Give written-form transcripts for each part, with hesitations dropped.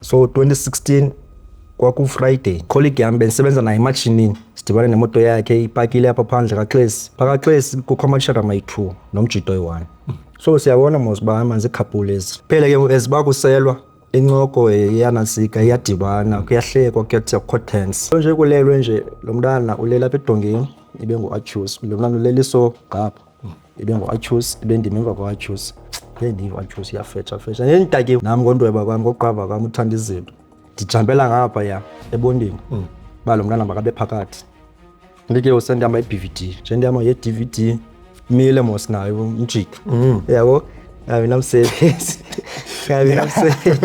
So 2016 kwakuFriday, colleague yam bendisebenza naye ematshinini, sidibane nemoto yakhe ipakile apha phandle kaXesi. Phaa kaXesi kukho amatshera amayi-2 nomjito oyi-1. So siyabona mos uba amanzi iikhapuli ezi. Phele ke as uba kuselwa incoko iyanantsika, iyadibana, kuyahlekwa, kuyathi akukho tense. So nje kulelwe nje lo mntana ulele apha edongeni ibe ngu-Atyhusi, lo mntana ulele iso ngapha ibe ngu-Atyhusi, ibe ndim emva kwa-Atyhusi. Hey, ndiva u-Atyhusi uyafetsha fetsha. Ndendidakiwe nam ngondweba kwam, ngokuqava kwam uthanda izinto. Ndijampela ngaphaya ebondeni uba lo mntana makabe phakathi. Ndike usendihamba i-B_V_D, nje ndihamba nge-D_V_D mile mos nayo umjiko. Yabo? Ngabi namsebenzi. Ngabi namsebenzi.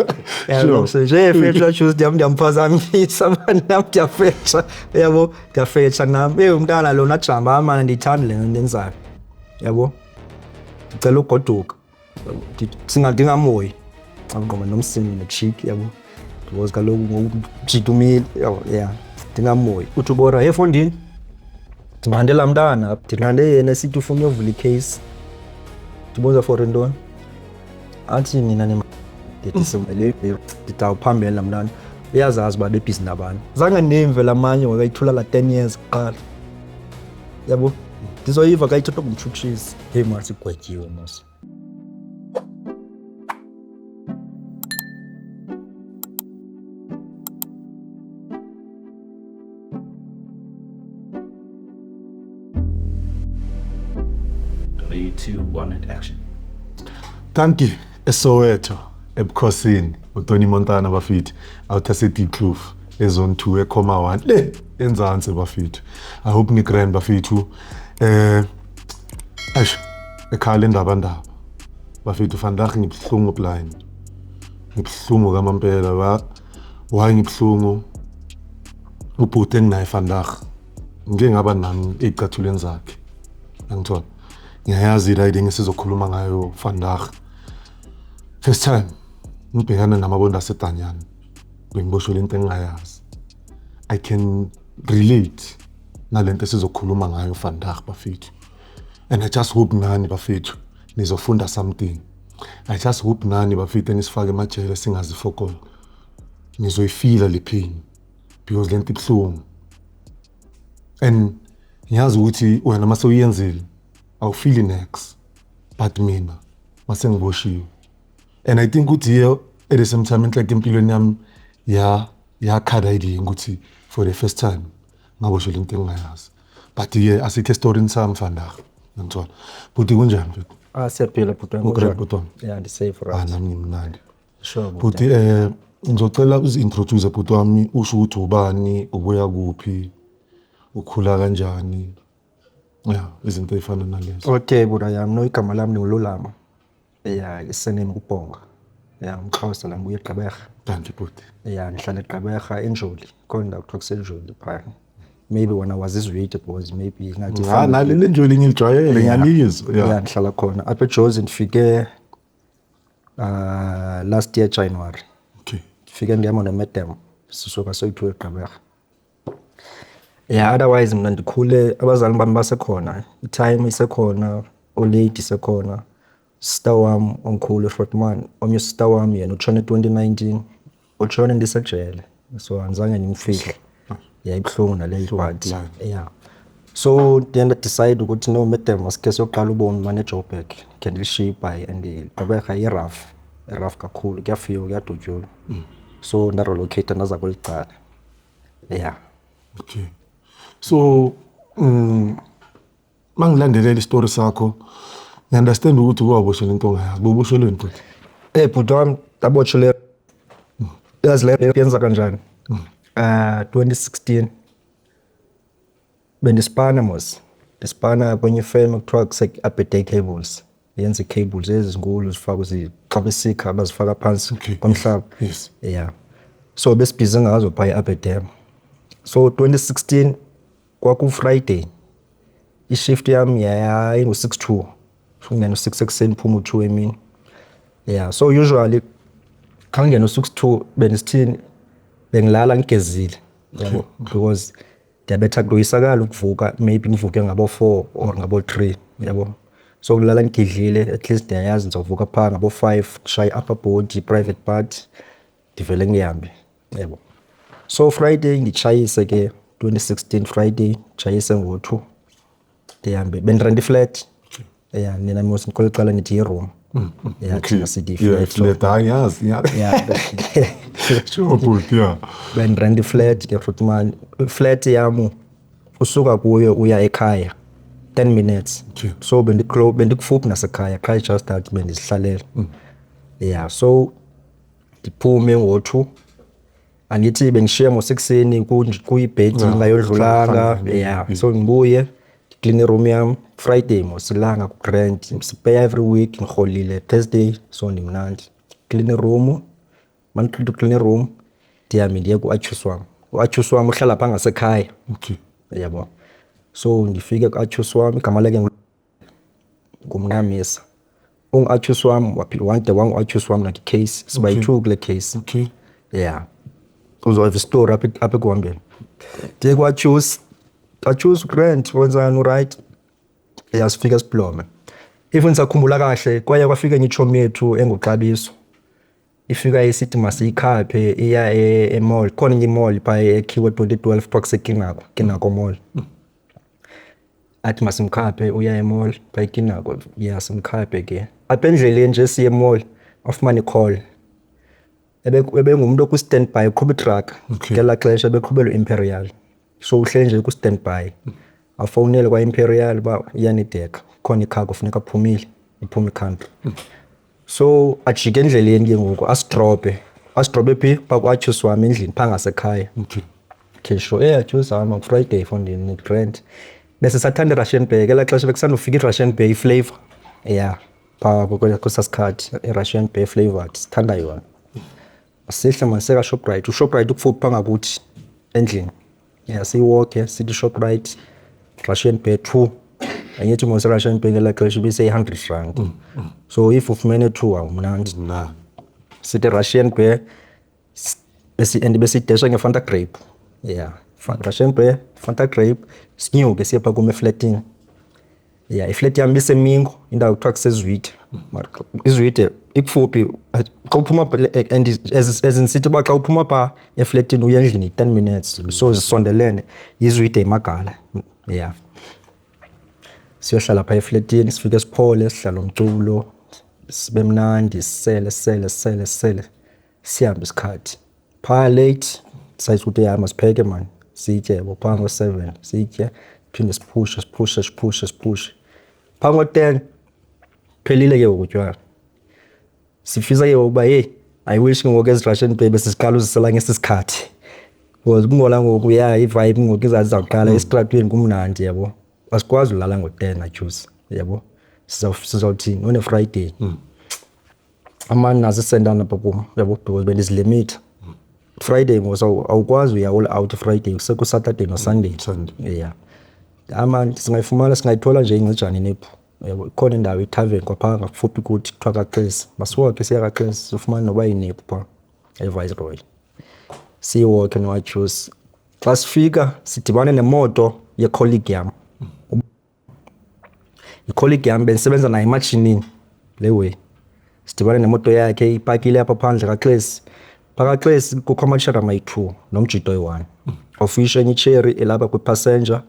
Ngabi namsebenzi. Nje efetsha juice ndiyam ndiyamphazamisa mani nam ndiyafetsha. Yabo? Ndiyafetsha nam. Eyi umntana lona ajamba mani andiyithandi le nto ndenzayo. Yabo? Ndicela ugoduka. Ndingamhoyi. Ngqoma nomsini nechiki yabo. Because kaloku ngoku umjita umile. Yabo, yeah. Ndingamhoyi. Uthi ubora, hey fondini. Ndimhande laa mntana, ndilande yena esithi ufuna uyovula ikheyisi. Ndibuza for ntoni? Athi nina ndithi awuphambene laa mntana. Uyazazi uba bebhizi nabantu. Zange ndimve laa manye ngoku ayithula laa 10 years kuqala. Yabo? Ndizoyiva xa ithethwa ngumtshutshisi. Heyi mani sigwetyiwe mos. Three, two, one, and action. Tanki eSoweto ebukhosini uTony Montana bafethu awuthase Kloof ezone 2 ekhoma 1 le enzansi bafethu. I hope ni grand bafethu. Eish ekhaya lendaba ndaba bafethu vandag ngibuhlungu blind. Ngibuhlungu kamampela ba why ngibuhlungu ubhuti enginaye vandag ngike ngaba nami ey'cathulweni zakhe. Angithola ngiyayazi i-riding esizokhuluma ngayo vandag. First time ngibhekana namabonda asedanyana bengiboshwe lento engingayazi. I can relate nalento esizokhuluma ngayo vandag bafethu. And I just hope nani bafethu nizofunda something. I just hope nani bafethu enisifake emajele singazifokol. Nizoyifila le pain because lento ibuhlungu. And ngiyazi ukuthi wena mase uyenzile awufili next, but mina mase ngiboshiwe. And I think ukuthi here at the same time inhleke empilweni yami ya yakhada idea ukuthi for the first time ngaboshwe lento engingayazi. But yeah asikho esitorini sami vandag. Ngithola. Bhuti kunjani mfethu? Ah siyaphila bhuti wami. Ugrand bhuti wami. Yeah, ndisafe Ah right. nami ngimnandi. Sure bhuti. Bhuti ngizocela uzi-introduce bhuti wami usho ukuthi ubani, ubuya kuphi, ukhula kanjani. Yeah, izinto ey'fana nalezo. Okay bhuti yami, no igama lami nguLulama. Yeah, isurname kuBhonga. Yeah, umXhosa la ngibuya eGqeberha. Thank you bhuti. Yeah, ngihlala eGqeberha eNjoli. Khona indawo kuthiwa kuseNjoli phaya. Maybe wena wazizwide because maybe ngathi Ah naleli Njoli ngilijwayele ngiyalizwa. Yeah, Yeah. ngihlala khona. Apha eJozi ndifike last year January. Okay. Ndifike ndihamba nomadam sisuka soyi-2 eGqeberha. Yeah, otherwise mna ndikhule abazali bami basekhona, i-time isekhona, olady isekhona. Sister wam omkhulu uFrotman, omnye sister wam yena utshone 2019, utshone ndisejele. So andizange ndimfihle. Yeah, ibuhlungu naleyo but blind. yeah. So ndiye ndadecide ukuthi no madam masikhe siyoqala ubomi mane eJoburg. Khe ndilishiye ibhayi and iGqeberha i-rough, i-rough kakhulu, kuyafiwa kuyadutyulwa. So ndarelocate ndaza kweli cala. Yeah. Okay. So mangilandelela isitori sakho ngiunderstand ukuthi waboshwe lento ongayazi. Boboshelweni bhuti? Eh bhuti wami ndabotshelwe yazi le yenza kanjani? 2016 bendispana mos. Ndispana kwenye ifem ekuthiwa kuse-Aberdare Cables. Yenza ii-cables ezi zinkulu zifakwe xa besikha bazifaka phantsi Okay. komhlaba. Yes. Yeah. So besibhizi ngazo phaa eAberdare. So 2016 kwakuFriday. Ishift yam yayingu-6 to ungena u-6 ekuseni phuma u-2 emini. Yeah, so usually xa ngingena u-6 to bendisithini bengilala ngigezile yabo because ndiyabetha kuloyisakala ukuvuka maybe ngivuke ngabo-4 or ngabo-3 yabo. So kulala ngigedlile at least ndiyayazi ndizovuka phaa ngabo-5 ndishaye i-upper body private part. Ndivele ngihambe, yabo. So Friday nditshayise ke, 2016 Friday, nditshayise ngo-2, ndihambe. Bendirenta iflat. Ya, nina mos kweli cala nithi yi-room. Ya, thina sithi Yeah, yi-flat. So, flat. Hayi, yazi, yeah. yeah. Sure, bhuti, yeah. Bendirenta iflat ke futhi man, iflat yam usuka kuyo uya ekhaya 10 minutes. So bendikufuphi nasekhaya, qha just that bendizihlalela. Yeah, so ndiphume ngo-2, angithi bengishiye ngosekuseni kuyibhedi ngayodlulanga. Yeah, so ngibuye ndikline iroom yam. Friday mos ilanga kugrand, sipeya every week, ngirholile Thursday, so ndimnandi. Clean iroom, mandiqeda uklina iroom ndihambe ndiye ku-Achus wam. U-Achus wam uhlala phaa ngasekhaya. Yabo. So ndifike ku-Achus wam, igama lakhe ngumnamisa. Ungu-Achus wam, wade wangu-Achus wam nakwi-case, siba yi-two kule case. Yeah. Uzova isitori apha ekuhambeni. Ndiye ku-Achus, Achus grand, wenzani, urayithi? Yeah, sifike siblome. If ndisakhumbula kahle, kwaye kwafika enye itshomi yethu enguXabiso. Ifika isithi masiyikhaphe iya e-mall. Khona enye i-mall phaa ekhiwe 2012 kuthiwa kuseKinako, Kinako Mall. Athi masimkhaphe uya e-mall phaa eKinako. Yeah, simkhaphe ke. Apha endleleni nje siye e-mall afumane i-call. Ebengumntu okwi-standby, uqhuba itruck. Ngelaa xesha ebeqhubela u-Imperial. So uhleli nje ku-standby. Afowunele kwa-Imperial uba iyanideka, khona icargo funeka aphumile, iphume i-country. So ajike endleleni ke ngoku asidrope. Asidrope phi? Phaa ku-Achus wam endlini phaa ngasekhaya. Okay, sure. Achus hamba Friday fondini grand. Bese sathanda i-Russian Bear, ngelaa xesha bekusandufika i-Russian Bear i-flavour. Yeah, phaa kwesaa sikhathi i-Russian Bear flavoured, sithanda yona. Sihle man siye kaShoprite, uShoprite ukufuphi phaa ngakuthi endlini. Yeah, siyiwokhe sithi Shoprite, Russian Bear 2. Angithi mos i-Russian Bear ngelaa xesha ibiseyi-hundred rand. So if ufumene 2 awumnandi. Mnandi. Sithi Russian Bear, and besidesha ngeFanta Grape. Yeah, Russian Bear, Fanta Grape, sinyuke siye phaa kum efletini. Yeah, iflet yam ibiseMingo, indawo kuthiwa kuseZwide. IZwide ikufuphi, xa uphuma pha, and as ndisithi uba xa uphuma phaa efletini uya endlini yi-10 minutes. So zisondelene, yiZwide iMagala. Yeah. Siyohlala phaa efletini, sifike siphole, sihlale umculo, sibe mnandi, sisele, sisele, sisele, sisele. Sihambe isikhathi. Phaa late, sayithi ukuthi ya masipheke man, sitye yabo, phaa ngo-7 sitye, phinde siphushe, siphushe, siphushe, siphushe. Phaa ngo-10 phelile ke ngoku utywala. Sifisa ke ngoku uba heyi, I wish ke ngoku ezi Russian Bear besisiqala uzisela ngesi sikhathi. Because kungola ngoku, yeah, i-vibe ngoku izawuqala esitratweni kumnandi, yabo. Asikwazi ulala ngo-10 Achus, yabo. Sizawuthini une-Friday. Amani nazo isentana apha kum, yabo, because bendizilimitha. Friday mos awukwazi uya all out Friday, kuseku-Saturday no-Sunday. Sunday. Yeah. Amani singayifumana, singayithola nje ingcijane inephu. Yabo, ikhona indawo ithaveni kwaphaa ngakufuphi kuthi kuthiwa kaXesi. Masiwokhe siye kaXesi sifumane noba yinephu phaa eViceroy. Siyiwokhe noAchus. Xa sifika sidibane nemoto ye-colleague yam. I-colleague yam bendisebenza naye ematshinini le way. Sidibane nemoto yakhe ipakile apha phandle kaXesi. Phaa kaXesi kukho amatsheri amayi-2 nomjito oyi-1. Of which enye itsheri ilapha kwi-passenger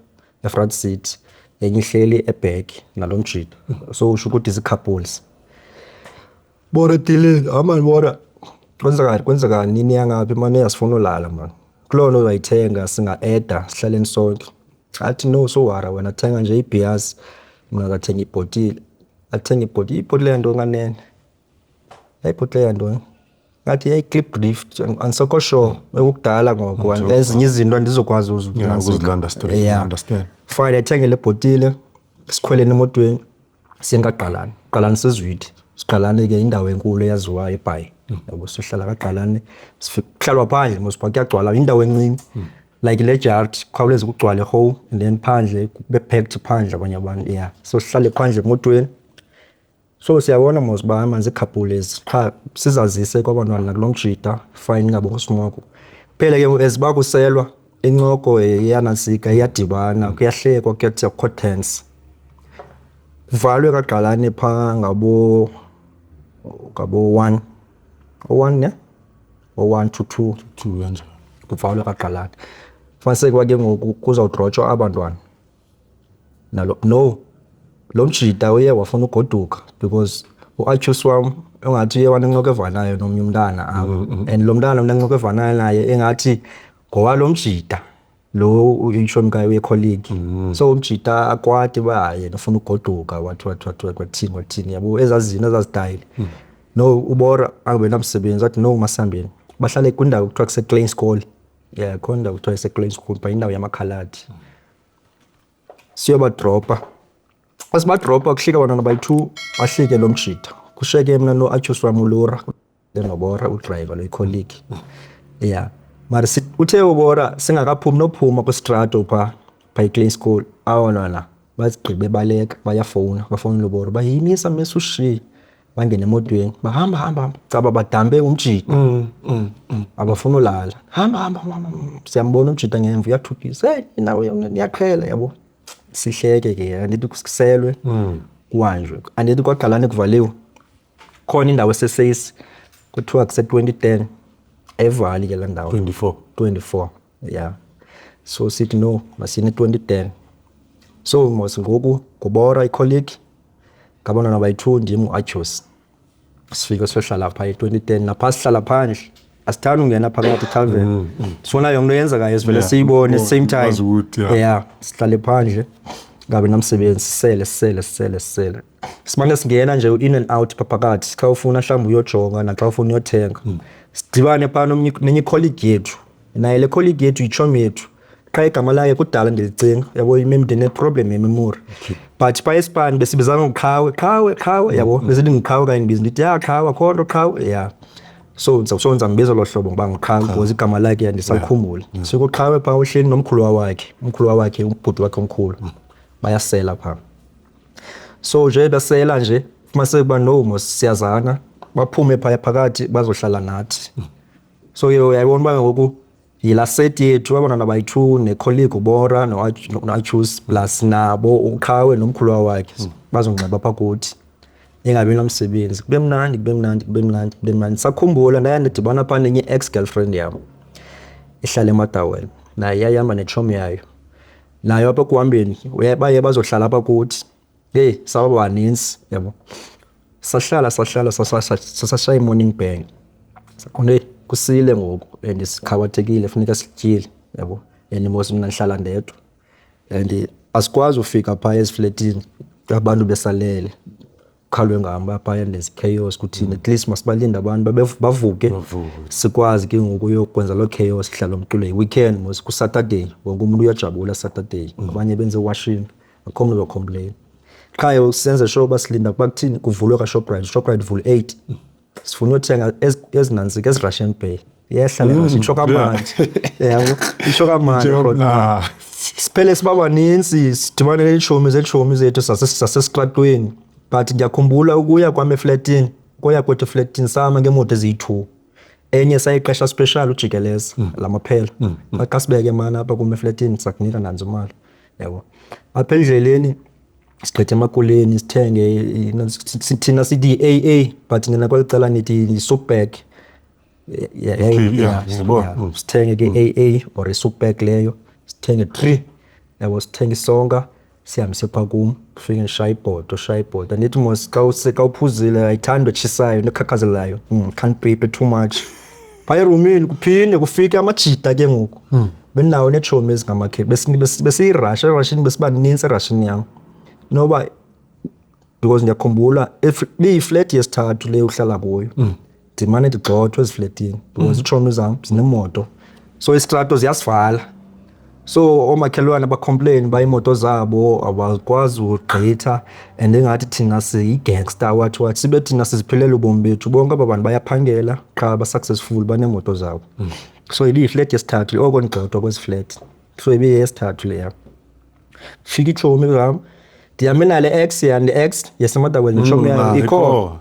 e-front seat, enye ihleli e-back nalo mjito. So usho ukuthi zii-couples. Bona Dylan, hamba bona. Kwenzekani, kwenzekani nini yangaphi mane asifuna ulala man. Kuloo nto uzayithenga singa-eda sihlaleni sonke. Athi no, suwara wena thenga nje ibeers, mna ndizathenga ibhotile. Athenge ibhotile, ibhotile yantoni kanene? Yayibhotile yantoni? Ngathi yayi-Klipdrift, andisekho sure, bekukudala ngoku. Ezinye izinto andizokwazi Yeah, ukuzilanda straight, Yeah. understand. Fine, athenge le bhotile, sikhweleni emotweni, siye kaGqalane. Gqalane seZwide. Sigqalane ke indawo enkulu eyaziwayo eBhayi. Yabo, sihlala kaGqalane, kuhlalwa phandle mos phaa kuyagcwala, indawo encinci. Like le yard kukhawuleze kugcwale rhowu and then phandle kube packed phandle abanye abantu. Yeah. So sihlale phandle emotweni. So siyabona mos uba amanzi ii-couple ezi qha sizazise kwabantwana nakulo mjita, fine ingabikho smoko. Kuphele ke as uba kuselwa incoko iyanantsika, iyadibana, kuyahlekwa, kuyathi akukho tense. Kuvalwe kaGqalane phaa ngabo 1. 1 ne? O-1 to 2. 2 kanjalo. Kuvalwe kaGalata. Fumaniseke uba ke ngoku kuzawudrotshwa abantwana. Nalo no lo mjita uye wafuna ugoduka because u-accuse wam engathi uye wanencoko evanayo nomnye umntana apha, and lo mntana unencoko evanayo naye engathi ngowalo mjita lo uyitshomi kayo uye-colleague. So umjita akwati uba yena ufuna ugoduka, wathi wathi wathi wathini wathini, yabo, ezaa zinto ezazitayile. No, uBora angabe namsebenzi, athi no, masihambeni. Bahlale kwindawo kuthiwa kuse-Klein School. Yeah, khona indawo kuthiwa ise-Klein School phaa, indawo yamakhaladi. Siyobadropa. Xa sibadropa kuhlika abantwana bayi-2, bahlike lo mjita. Kushiyeke mna no-accuse wam uLura noBora udrayiva lo i-colleague. Yeah. Mara uthe uBora singakaphumi nophuma kwistrato phaa phaa eKlein School, aba bantwana bazigqibe baleka, bayafowuna, bafowunela uBora uba yimisa misa ushiye. Bangena emotweni, bahamba hamba hamba, caba badambe umjita. Abafuni ulala. Hamba hamba hamba, hamba. Siyambona umjita ngemva uyathukisa. Hey, nawe niyaqhela, yabo. Sihleke ke, andithi kuselwe. Kuhanjwe. Andithi kwaGalana kuvaliwe. Khona indawo eseseyisi kuthiwa kuse 2010. Evali ke laa ndawo. 24. 24, yeah. So sithi no, masine 2010. So mos ngoku nguBora i-colleague, ngabantwana bayi-2, ndim u-Atyos. Sifike siyohlala phaa e-2010, naphaa sihlala phandle. Asithandi ungena phakathi ethaveni. Sifuna yonke into eyenzekayo sivele siyibone same time. Wazi ukuthi, yeah. Yeah, sihlale phandle. Ngabe namsebenzi, sisele sisele sisele sisele. Simane singena nje in and out phaa phakathi. Xa ufuna mhlawumbi uyojonga naxa ufuna uyothenga. Sidibane phaa nenye i-colleague yethu. Naye le colleague yethu yitshomi yethu. Qha igama lakhe kudala ndilicinga, yabo, ndine-problem ye-memory. But phaa esipani besibizana ngoqhawe, qhawe, qhawe, yabo. Besithi ngiqhawe kanye ndibiza ndithi ya qhawe, akho nto qhawe, yeah. So ndizambiza olo hlobo ngoba ngiqhawe because igama lakhe andisalikhumbuli. So kuqhawe phaa uhleli nomkhuluwa wakhe, umkhuluwa wakhe ubhuti wakhe omkhulu. Bayasela phaa. So nje besela nje, fumaniseke uba no mos siyazana, baphume phaya phakathi bazohlala nathi. So ke uyayibona uba ngoku yilaa set yethu, abantwana bayi-2 ne-colleague uBora no-Atyos plus nabo uqhawe nomkhuluwa wakhe bazongxeba apha kuthi. Ingabi namsebenzi. Kube mnandi, kube mnandi, kube mnandi, kube mnandi. Sakhumbula ndaye ndadibana phaa nenye i-ex-girlfriend yam ehlala eMotherwell. Naye yayihamba netshomi yayo. Nayo apha ekuhambeni baye bazohlala apha kuthi. Heyi, saba baninzi, yabo. Sahlala, sahlala, sasashaya i-morning bang. Saqonda heyi, kusile ngoku and sikhawathekile, funeka sityile, yabo. And mos mna ndihlala ndedwa. And asikwazi ufika phaa ezifletini abantu besalele. Kukhalwe ngam uba phaya there's chaos kuthini. At least masibalinde abantu bavuke. Bavuke. Sikwazi ke ngoku uyokwenza loo chaos, sihlala umculo. Yi-weekend mos, kuSaturday, wonke umuntu uyajabula Saturday. Abanye benze washing, akho mntu uzocomplain. Qha ke senze sure uba silinda ukuba kuthini, kuvulwe kaShoprite. Shoprite ivule 8. Sifuna uyothenga ezinantsika, ezi-Russian Bay. Iyehla le Russian, itsho kamandi. Yabo, itsho kamandi. Njengoba Siphele siba banintsi, sidibane neetshomi zeetshomi zethu zasesitratweni. But ndiyakhumbula ukuya kwam efletini, ukuya kwethu efletini sama ngeemoto eziyi-2. Enye sayiqesha special ujikeleza la maphela. Xa sibeke mani apha kum efletini sakunika nantsi imali, yabo. Apha endleleni sigqithe emakuleni sithenge, thina sithi yi-AA but nina kweli cala nithi yi-soup bag. Okay, yeah, ngiyabona. Sithenge ke i-AA or i-soup bag leyo, sithenge 3, yabo, sithenge isonka, sihambise phaa kum, kufike ndishaye ibhodo, shaye ibhodo. Andithi mos xa uphuzile ayithandi etshisayo nekhakhazelayo, can't be too much. Phaya erumini kuphinde kufike amajita ke ngoku. Bendinawo neetshomi ezingamakheli, besiyirasha, erashini besibanintsi erashini yam. Noba because ndiyakhumbula ibiyifleti yesithathu le uhlala kuyo. Ndimane ndigxothwa ezifletini because iitshomi zam zinemoto. So istrato ziyasivala. So oomakhelwane bacomplain uba iimoto zabo abakwazi ugqitha and ingathi thina siyi-gangster wathi wathi, sibe thina siziphilela ubomi bethu. Bonke aba bantu bayaphangela qha ba-successful baneemoto zabo. So ibiyifleti yesithathu oko ndigxothwa kwezi fleti. So ibiyeyesithathu leya. Fika itshomi zam, ndihambe nale ex yam, le ex yaseMotherwell netshomi yayo ikhona.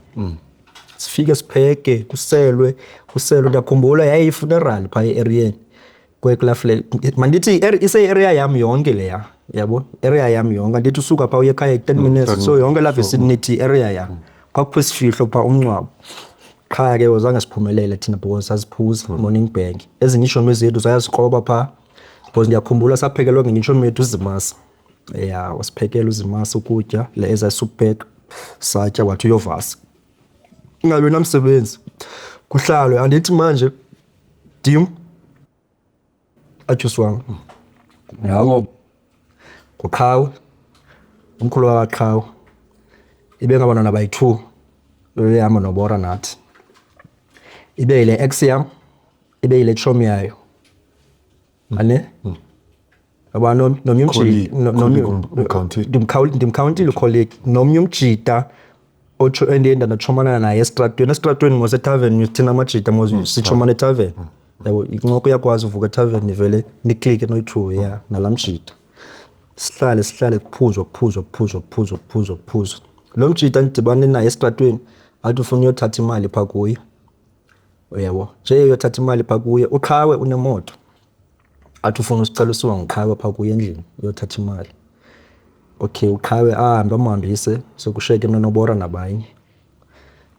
Sifike sipheke, kuselwe, kuselwe. Ndiyakhumbula yayiyi-funeral phaa e-eriyeni kulaa flat. Mandithi iseyi-area yam yonke leya, yabo, area yam yonke. Andithi usuka phaa uye ekhaya 10 minutes, so yonke laa vicinity area yam. Kwakukho isifihlo phaa, umngcwabo. Qha ke zange siphumelele thina because sasiphuza morning bank. Ezinye iitshomi zethu zayasikroba phaa because ndiyakhumbula saphekelwa ngenye itshomi yethu uZimasa. Ya, wasiphekela uZimasa ukutya, le eza soup pack, satya wathi uyovasa. Ingabi namsebenzi, kuhlalwe. Andithi manje ndim atyusi wam. Yabo, nguQhawe, umkhulu wakwaQhawe. Ibe ngabantwana bayi-2 bebehamba noBora nathi. Ibe yile ex yam, ibe yile tshomi yayo. Ane? Yaba nomnye umjita, ndimkhawuntile ucolleague, nomnye umjita otsho endiye ndatshomana naye esitratweni. Esitratweni mos etavern, thina amajita mos sitshomana etavern. Yabo, incoko iyakwazi uvuka etavern nivele niklike noyi-two, ya, nalaa mjita. Sihlale, sihlale, kuphuzwa, kuphuzwa, kuphuzwa, kuphuzwa, kuphuzwa, kuphuzwa. Lo mjita ndidibane naye esitratweni athi ufuna uyothatha imali phaa kuye. Uyabo, nje uyothatha imali phaa kuye, uQhawe unemoto. Athi ufuna usicela usiwa nguQhawe phaa kuye endlini uyothatha imali. Okay, uQhawe ahambe amhambise, sekushiyeke mna noBora nabanye.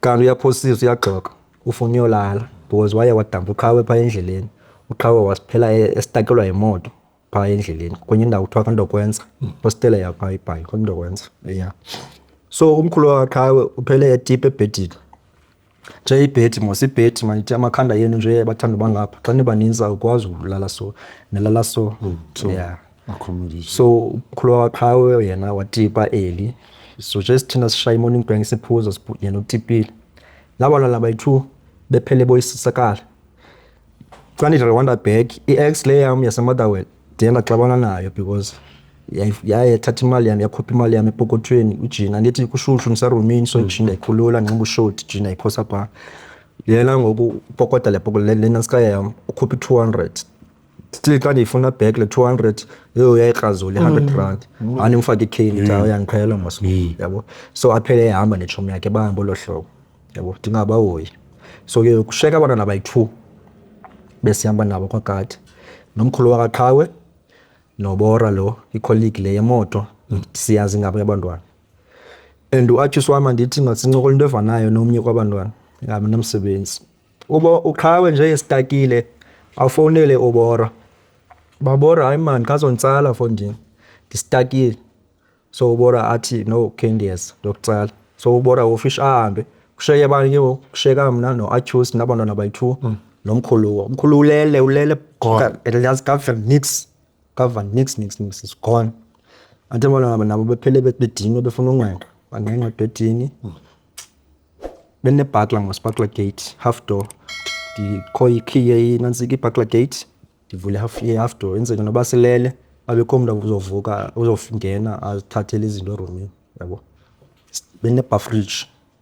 Kanti uyaphosisa, uyaxoka, ufuna uyolala because waye wadampa uQhawe phaa endleleni. UQhawe wasiphela esitakelwa yimoto phaa endleleni kwenye indawo kuthiwa kwaNdokwenza, hostele yaphaa eBhayi, kwaNdokwenza, yeah. So umkhulu wakwaQhawe uphele etipa ebhedini. Nje ibhedi mos, ibhedi mandithi amakhanda yenu nje bathanda uba ngapha. Xa nibaninzi awukwazi ulala so, nilala so. So, Yeah. accommodation. So umkhulu wakwaQhawe yena watipa early. So just thina sishaya i-morning bank siphuza, yena utipile. Laba bantwana bayi-2 bephele boyisisakala. Xa ndithi-rewinda back, i-ex le yam yaseMotherwell ndiye ndaxabana nayo because yaye yathatha imali yam, yakhupha imali yam epokothweni ujini. Andithi kushushu ndiserumini, so ijini ndayikhulula ndinxiba ushoti, ijini ndayiphosa phaa. Yena ngoku upokota le pokotho le nantsika yam, ukhupha i-200. Still xa ndiyifuna back le 200, yho uyayikrazula i-100 rand. Andimfake ikheyini, ndithi hayi uyandiqhela mos, yabo. So aphele ehamba netshomi yakhe, bahambe olo hlobo, yabo, ndingabahoyi. So ke kushiyeka abantwana bayi-2 besihamba nabo kwakade. Nomkhulu wakwaQhawe noBora lo, icolleague le yemoto, siyazi ngabanye abantwana. And uArchie wam andithi masincokola into evanayo nomnye kwabantwana, ingabi namsebenzi. Uba uQhawe nje esitakile, awufowunele uBora. Babora, hayi maan, khazonditsala fondini, ndisitakile. So uBora athi no, khe ndiyeza ndiyokutsala. So uBora wofish ahambe, kushiyeke bani ke ngoku? Kushiyeka mna noArchie nabantwana bayi-2 nomkhuluwa. Umkhulu ulele, ulele, yazi cover nix, cover nix, nix, nix, is gone. Athi abantwana nabo bephele bedinwe befuna ungqengqa, bangqengqa ebhedini. Benebhakla mos, burglar gate, half door. Ndikho ikhiye inantsika i-burglar gate, ndivule half, half door enzele noba silele abekho mntu uzovuka uzongena azithathele izinto erumini, yabo. Benebha fridge,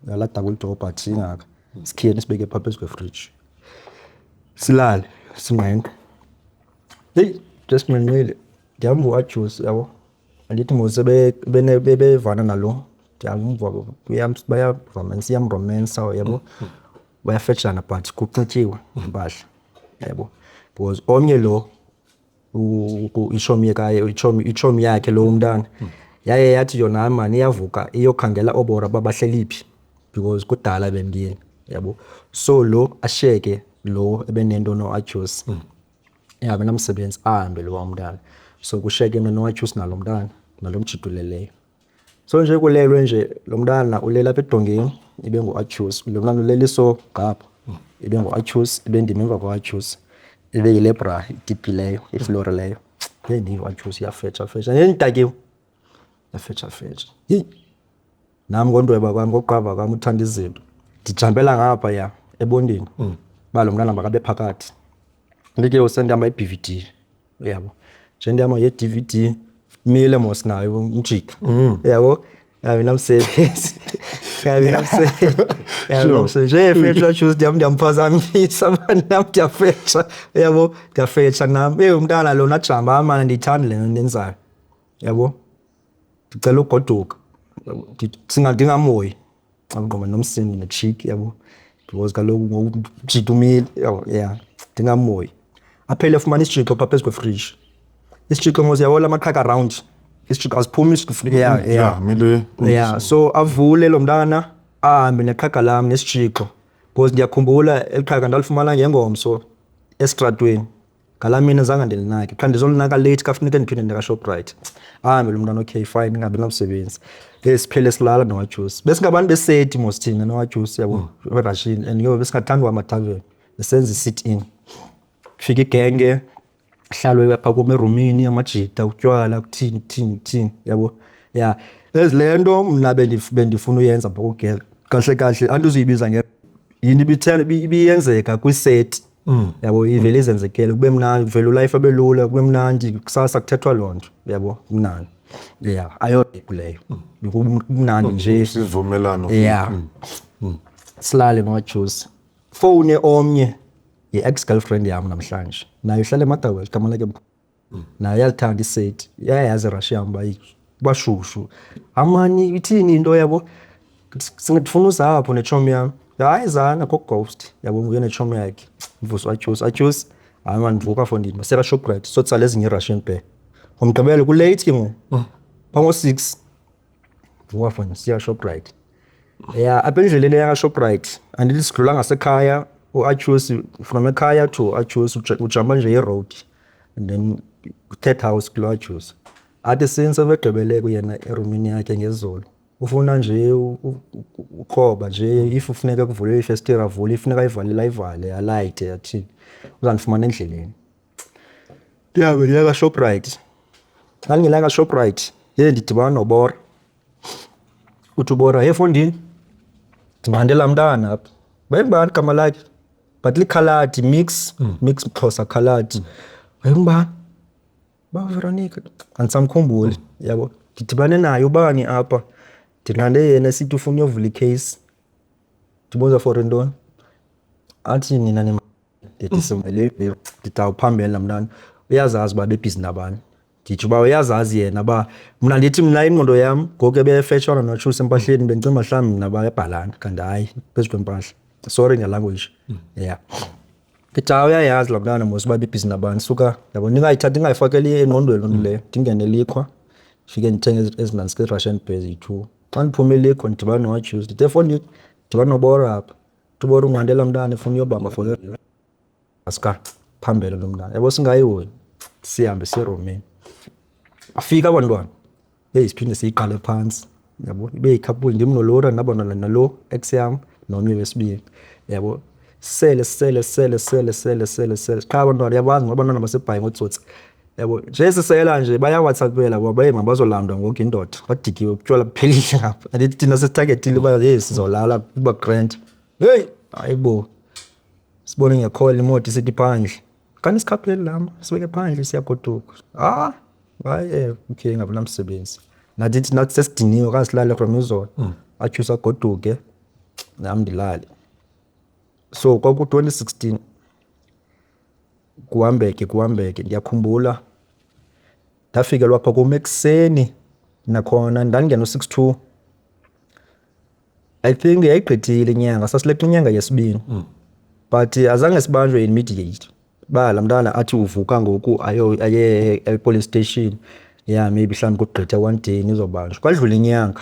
yalaa double door but ingaka. Sikhiyeni sibeke phaa phezu kwefriji. Silale, singqengqe. Heyi, nje singqengqile ndihamba uArchie, yabo. Andithi mos bevana nalo, ndiyamva bayaromensa, iyamromensa, yabo. Bayafetshana but kunxityiwe impahla, yabo. Because omnye lo itshomi itshomi yakhe lo umntana yaye yathi yona hayi maan iyavuka iyokhangela ooBora uba bahleli phi because kudala bemkile, yabo. So lo ashiyeke lo ebenento noArchie, ingabi namsebenzi, ahambe lowa umntana. So kushiyeke mna noArchie nalo mntana, nalo mjita uleleyo. So nje kulelwe nje lo mntana ulele apha edongeni ibe nguArchie, lo mntana ulele so ngapha ibe nguArchie, ibe ndim emva kwaArchie, ibe yile bra itipileyo, iflorileyo. Heyi ndiva uArchie uyafetsha fetsha, ndendidakiwe, uyafetsha fetsha. Heyi, nam ngondweba kwam, ngokuqava kwam uthanda izinto, ndijampela ngaphaya ebondeni uba lo mntana makabe phakathi. Ndithi ke sendihamba i-B_V_D, uyabo. Nje ndihamba nge-D_V_D, mile mos nayo umjita, uyabo. Ingabi namsebenzi, ingabi namsebenzi, ingabi namsebenzi. Nje efetsha uArchie ndihamba ndiyamphazamisa maan, nam ndiyafetsha, uyabo, ndiyafetsha nam. Eyi umntana lona ajamba, hayi maan andiyithandi le nto niyenzayo, uyabo. Ndicela ugoduka, ndingamhoyi, ngqoma nomsindo netshiki, yabo, because kaloku ngoku umjita umile, yabo, yeah, ndingamhoyi. Aphele efumana isitshixo phaa phezu kwefriji. Isitshixo mos uyabona amaqhaka round, isitshixo asiphumi yeah, yeah. Yeah, mele. Yeah, so avule lo mntana ahambe neqhaga lam nesitshixo. Because ndiyakhumbula eli qhaka ndalifumana ngengomso esitratweni. Ngalaa mini zange ndilinake, qha ndizolinaka late ka funeke ndiphinde ndiye kaShoprite. Ahambe lo mntana, okay fine, ndingabi namsebenzi. Ke siphele silala nowajusi. Besingabantu beseti mos thina nowajusi, yabo, eRashini, and ke besingathandi uhamba tavern, besenza i-sit in. Kufika igenge, kuhlalwe apha kum erumini, amajita, utywala, kuthini kuthini kuthini, yabo. Ya, as le nto mna bendifuna uyenza phaa kugirl, kahle kahle andizuyibiza yinto ibiyenzeka kwiseti. Yabo, ivele izenzekele, kube mnandi, kuvele ulife abe lula, kube mnandi, kusasa kuthethwa loo nto, yabo, kumnandi. Yeah, ayo rape leyo. Kumnandi nje. Sivumelano. Yeah. Silale nowajusi. Fowune omnye yi-ex-girlfriend yam namhlanje. Naye uhlala eMotherwell, igama lakhe naye uyalithanda iseti, uyayazi irashi yam uba bashushu. Amani ithini into, yabo? Ndifuna uza apho netshomi yam. Hayi zana koGhost, yabo, nguye netshomi yakhe. Mvusi wajusi, ajusi. Hayi man, ndivuka fondini, masiya kaShoprite sotsala ezinye iRussian bear. NgoMgqibelo kulate ke ngoku. Phaa ngo-6. Vuka fondini, siya Shoprite. Ya, apha endleleni eya kaShoprite, andithi sidlula ngasekhaya, uAchusi from ekhaya to Achusi ujampa nje iroad and then third house kulo Achusi. Athi since ebegqibele yena erumini yakhe ngezolo, ufuna nje ukroba nje, if ufuneka kuvulwe ifestire avule, if funeka ayivalile ayivale, alayite, athini. Uzandifumana endleleni. Ndihambe ndiya kaShoprite. Xa ndingena kaShoprite, heyi ndidibana noBora. Uthi uBora, hey fondini, ndimande laa mntana apha. Wayengubani igama lakhe? But likhaladi, mix, mix Xhosa khaladi. Wayengubani? Ba Veronica. Andisamkhumbuli, yabo. Ndidibane naye ubani apha? Ndilande yena esithi ufuna uyovula ikheyisi. Ndibuza for ntoni? Athi nina ndithi ndithi awuphambene laa mntana. Uyazazi uba bebhizi nabani. Nditsho uba uyazazi yena uba mna ndithi mna ingqondo yam ngoku ebefetshwana notshusa empahleni, bendicinga uba mhlawumbi mna bayabhalana, kanti hayi, phezu kwempahla. Sorry ngelanguage. Yeah. Ndithi hayi uyayazi laa mntana mos uba bebhizi nabani, suka yabo, ndingayithathi ndingayifakeli engqondweni loo nto leyo. Ndingene elikhwa, ndifike ndithenge ezinantsika ii-Russian bear ziyi-2. Xa ndiphume elikhwa ndidibana nowajusi, ndithe efowunini ndidibana noBora apha. Uthi uBora ungande laa mntana efuna uyobamba for asuka phambele lo mntana. Yabo singayihoyi, sihambe siye erumini. Bafika abantwana, heyi siphinde siyiqale phantsi, yabo, ibe yikhapuli, ndim noLora nabantwana nalo ex yam nomnye wesibini, yabo. Sele sele sele sele sele sele sele qha abantwana uyabazi ngoba abantwana baseBhayi ngootsotsi, yabo. Nje sisela nje bayaWhatsAppela ngoba baye mabazolandwa ngoku indoda, badikiwe utywala buphelile apha. Andithi thina sesithagetile uba heyi sizolala kuba grand. Heyi hayibo, sibone ngekhola imoto isithi phandle. Kanti sikhapheli laa sibeke phandle siyagoduka. Ah, hayi okay ngabi namsebenzi. Nathi nathi sesidiniwe khange silale from izolo. Atyhuse agoduke nam ndilale. So kwaku-2016 kuhambeke kuhambeke, ndiyakhumbula ndafikelwa phaa kum ekuseni, nakhona ndandingena u-six two. I think yayigqithile inyanga, sasileqa inyanga yesibini. But azange sibanjwe immediate uba laa mntana athi uvuka ngoku aye e-police station, yeah maybe mhlawumbi kugqithe one day nizobanjwa. Kwadlula inyanga,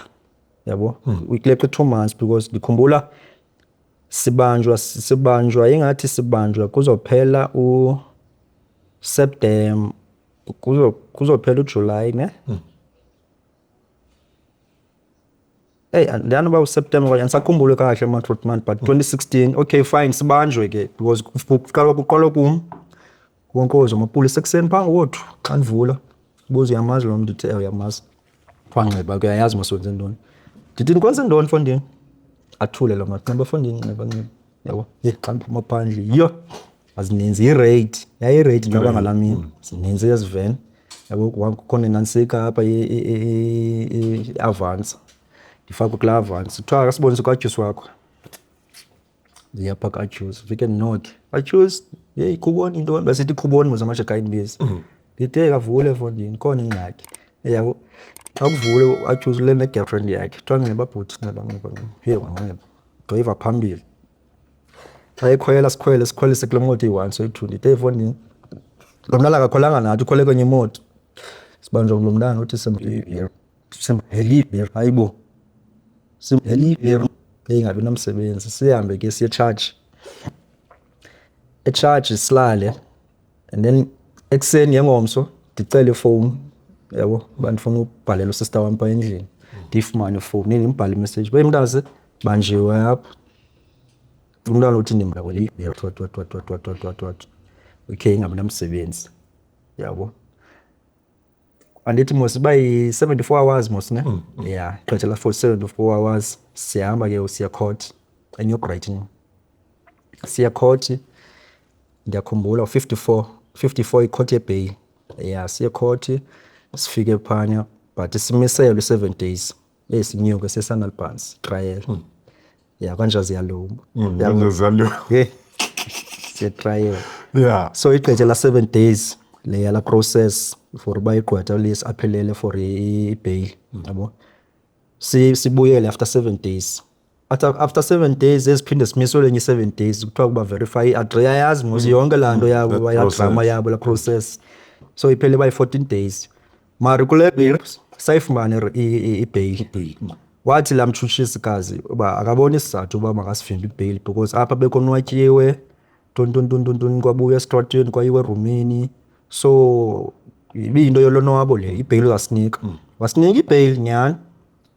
yabo, kuleqa i-2 months because ndikhumbula sibanjwa ingathi sibanjwa kuzophela uSeptember, kuzophela uJuly ne? Eyi andiyani uba uSeptember okanye andisakhumbuli kakuhle man, but 2016 okay fine sibanjwe ke because kuqala kuqalwa kum. Konkozo amapolisa ekuseni phaa ngowethu xa ndivula, buza uyamazi lo mntu, ndithi ewe uyamazi. Kuthiwa nxiba ke uyayazi mos wenze ntoni. Ndithi ndikwenze ntoni mfondini? Athule lo mntu, nxiba mfondini, nxiba nxiba, yabo. Heyi xa ndiphuma phandle yho azininzi yireyidi, yayireyidi noba ngalaa mini, zininzi ezi veni. Yabo kukhona inantsika apha iAvanza, ndifakwe kulaa Avanza. Kuthiwa akasibonise kwaJusi wakho. Ndiya phaa kaJusi, ndifike ndinokhe, aJusi, heyi khuboni yintoni? Besithi khuboni mos amaje xa indibiza. Ndithi heyi kavule mfondini ikhona ingxaki, uyabo. Xa kuvule uAjusi ule ne-girlfriend yakhe, kuthiwa nxiba bhuti, nxiba nxiba nxiba. Heyi wanxiba, drayiva phambili. Xa ekhwela sikhwele sikhwelise kule moto iyi-one soyi-two. Ndithi heyi mfondini, lo mntana akakhwelanga nathi ukhwele kwenye imoto. Sibanjwa ngulo mntana uthi hayibo. Ingabi namsebenzi, sihambe ke siye etshatshi. Etshatshi silale and then ekuseni ngengomso ndicele ifowuni, uyabo, uba ndifuna ubhalela usista wam phaa endlini. Ndiyifumane ifowuni ndimbhale imessage uba, heyi mntase banjiwe apha. Umntana uthi what what what what what what what what. Okay, ingabi namsebenzi, uyabo. Andithi mos iba yi-74 hours mos ne? Yeah, ixesha la for 74 hours siyahamba ke siya court eNew Brighton. Siya court, ndiyakhumbula 54, 54 icourt yebail. Yeah, siye court sifike phana but simiselwe i-7 days. Sinyuke siye eSanelpans trial. Yeah, kanje ziyaluma. Kanje. Hey, siye trial. So igqithe la 7 days leya la process for uba igqwetha lisi-aphelele for i-bail, yabo. Sibuyele after 7 days. After 7 days eziphinde simiswe lenye i-7 days kuthiwa kuba verify i-address. Uyayazi mos yonke laa nto yabo, That baya drama process. yabo la process. So iphele iba yi-14 days. Mara kule bail sayifumana i-bail. Wathi laa mtshutshisikazi uba akaboni isizathu uba makasivimbe i-bail because apha bekonwatyiwe, ntoni ntoni ntoni ntoni, kwabuya esitratweni kwayiwa erumini. So ibiyinto yolonwabo le, i-bail uzasinika. Wasinika i-bail nyhani.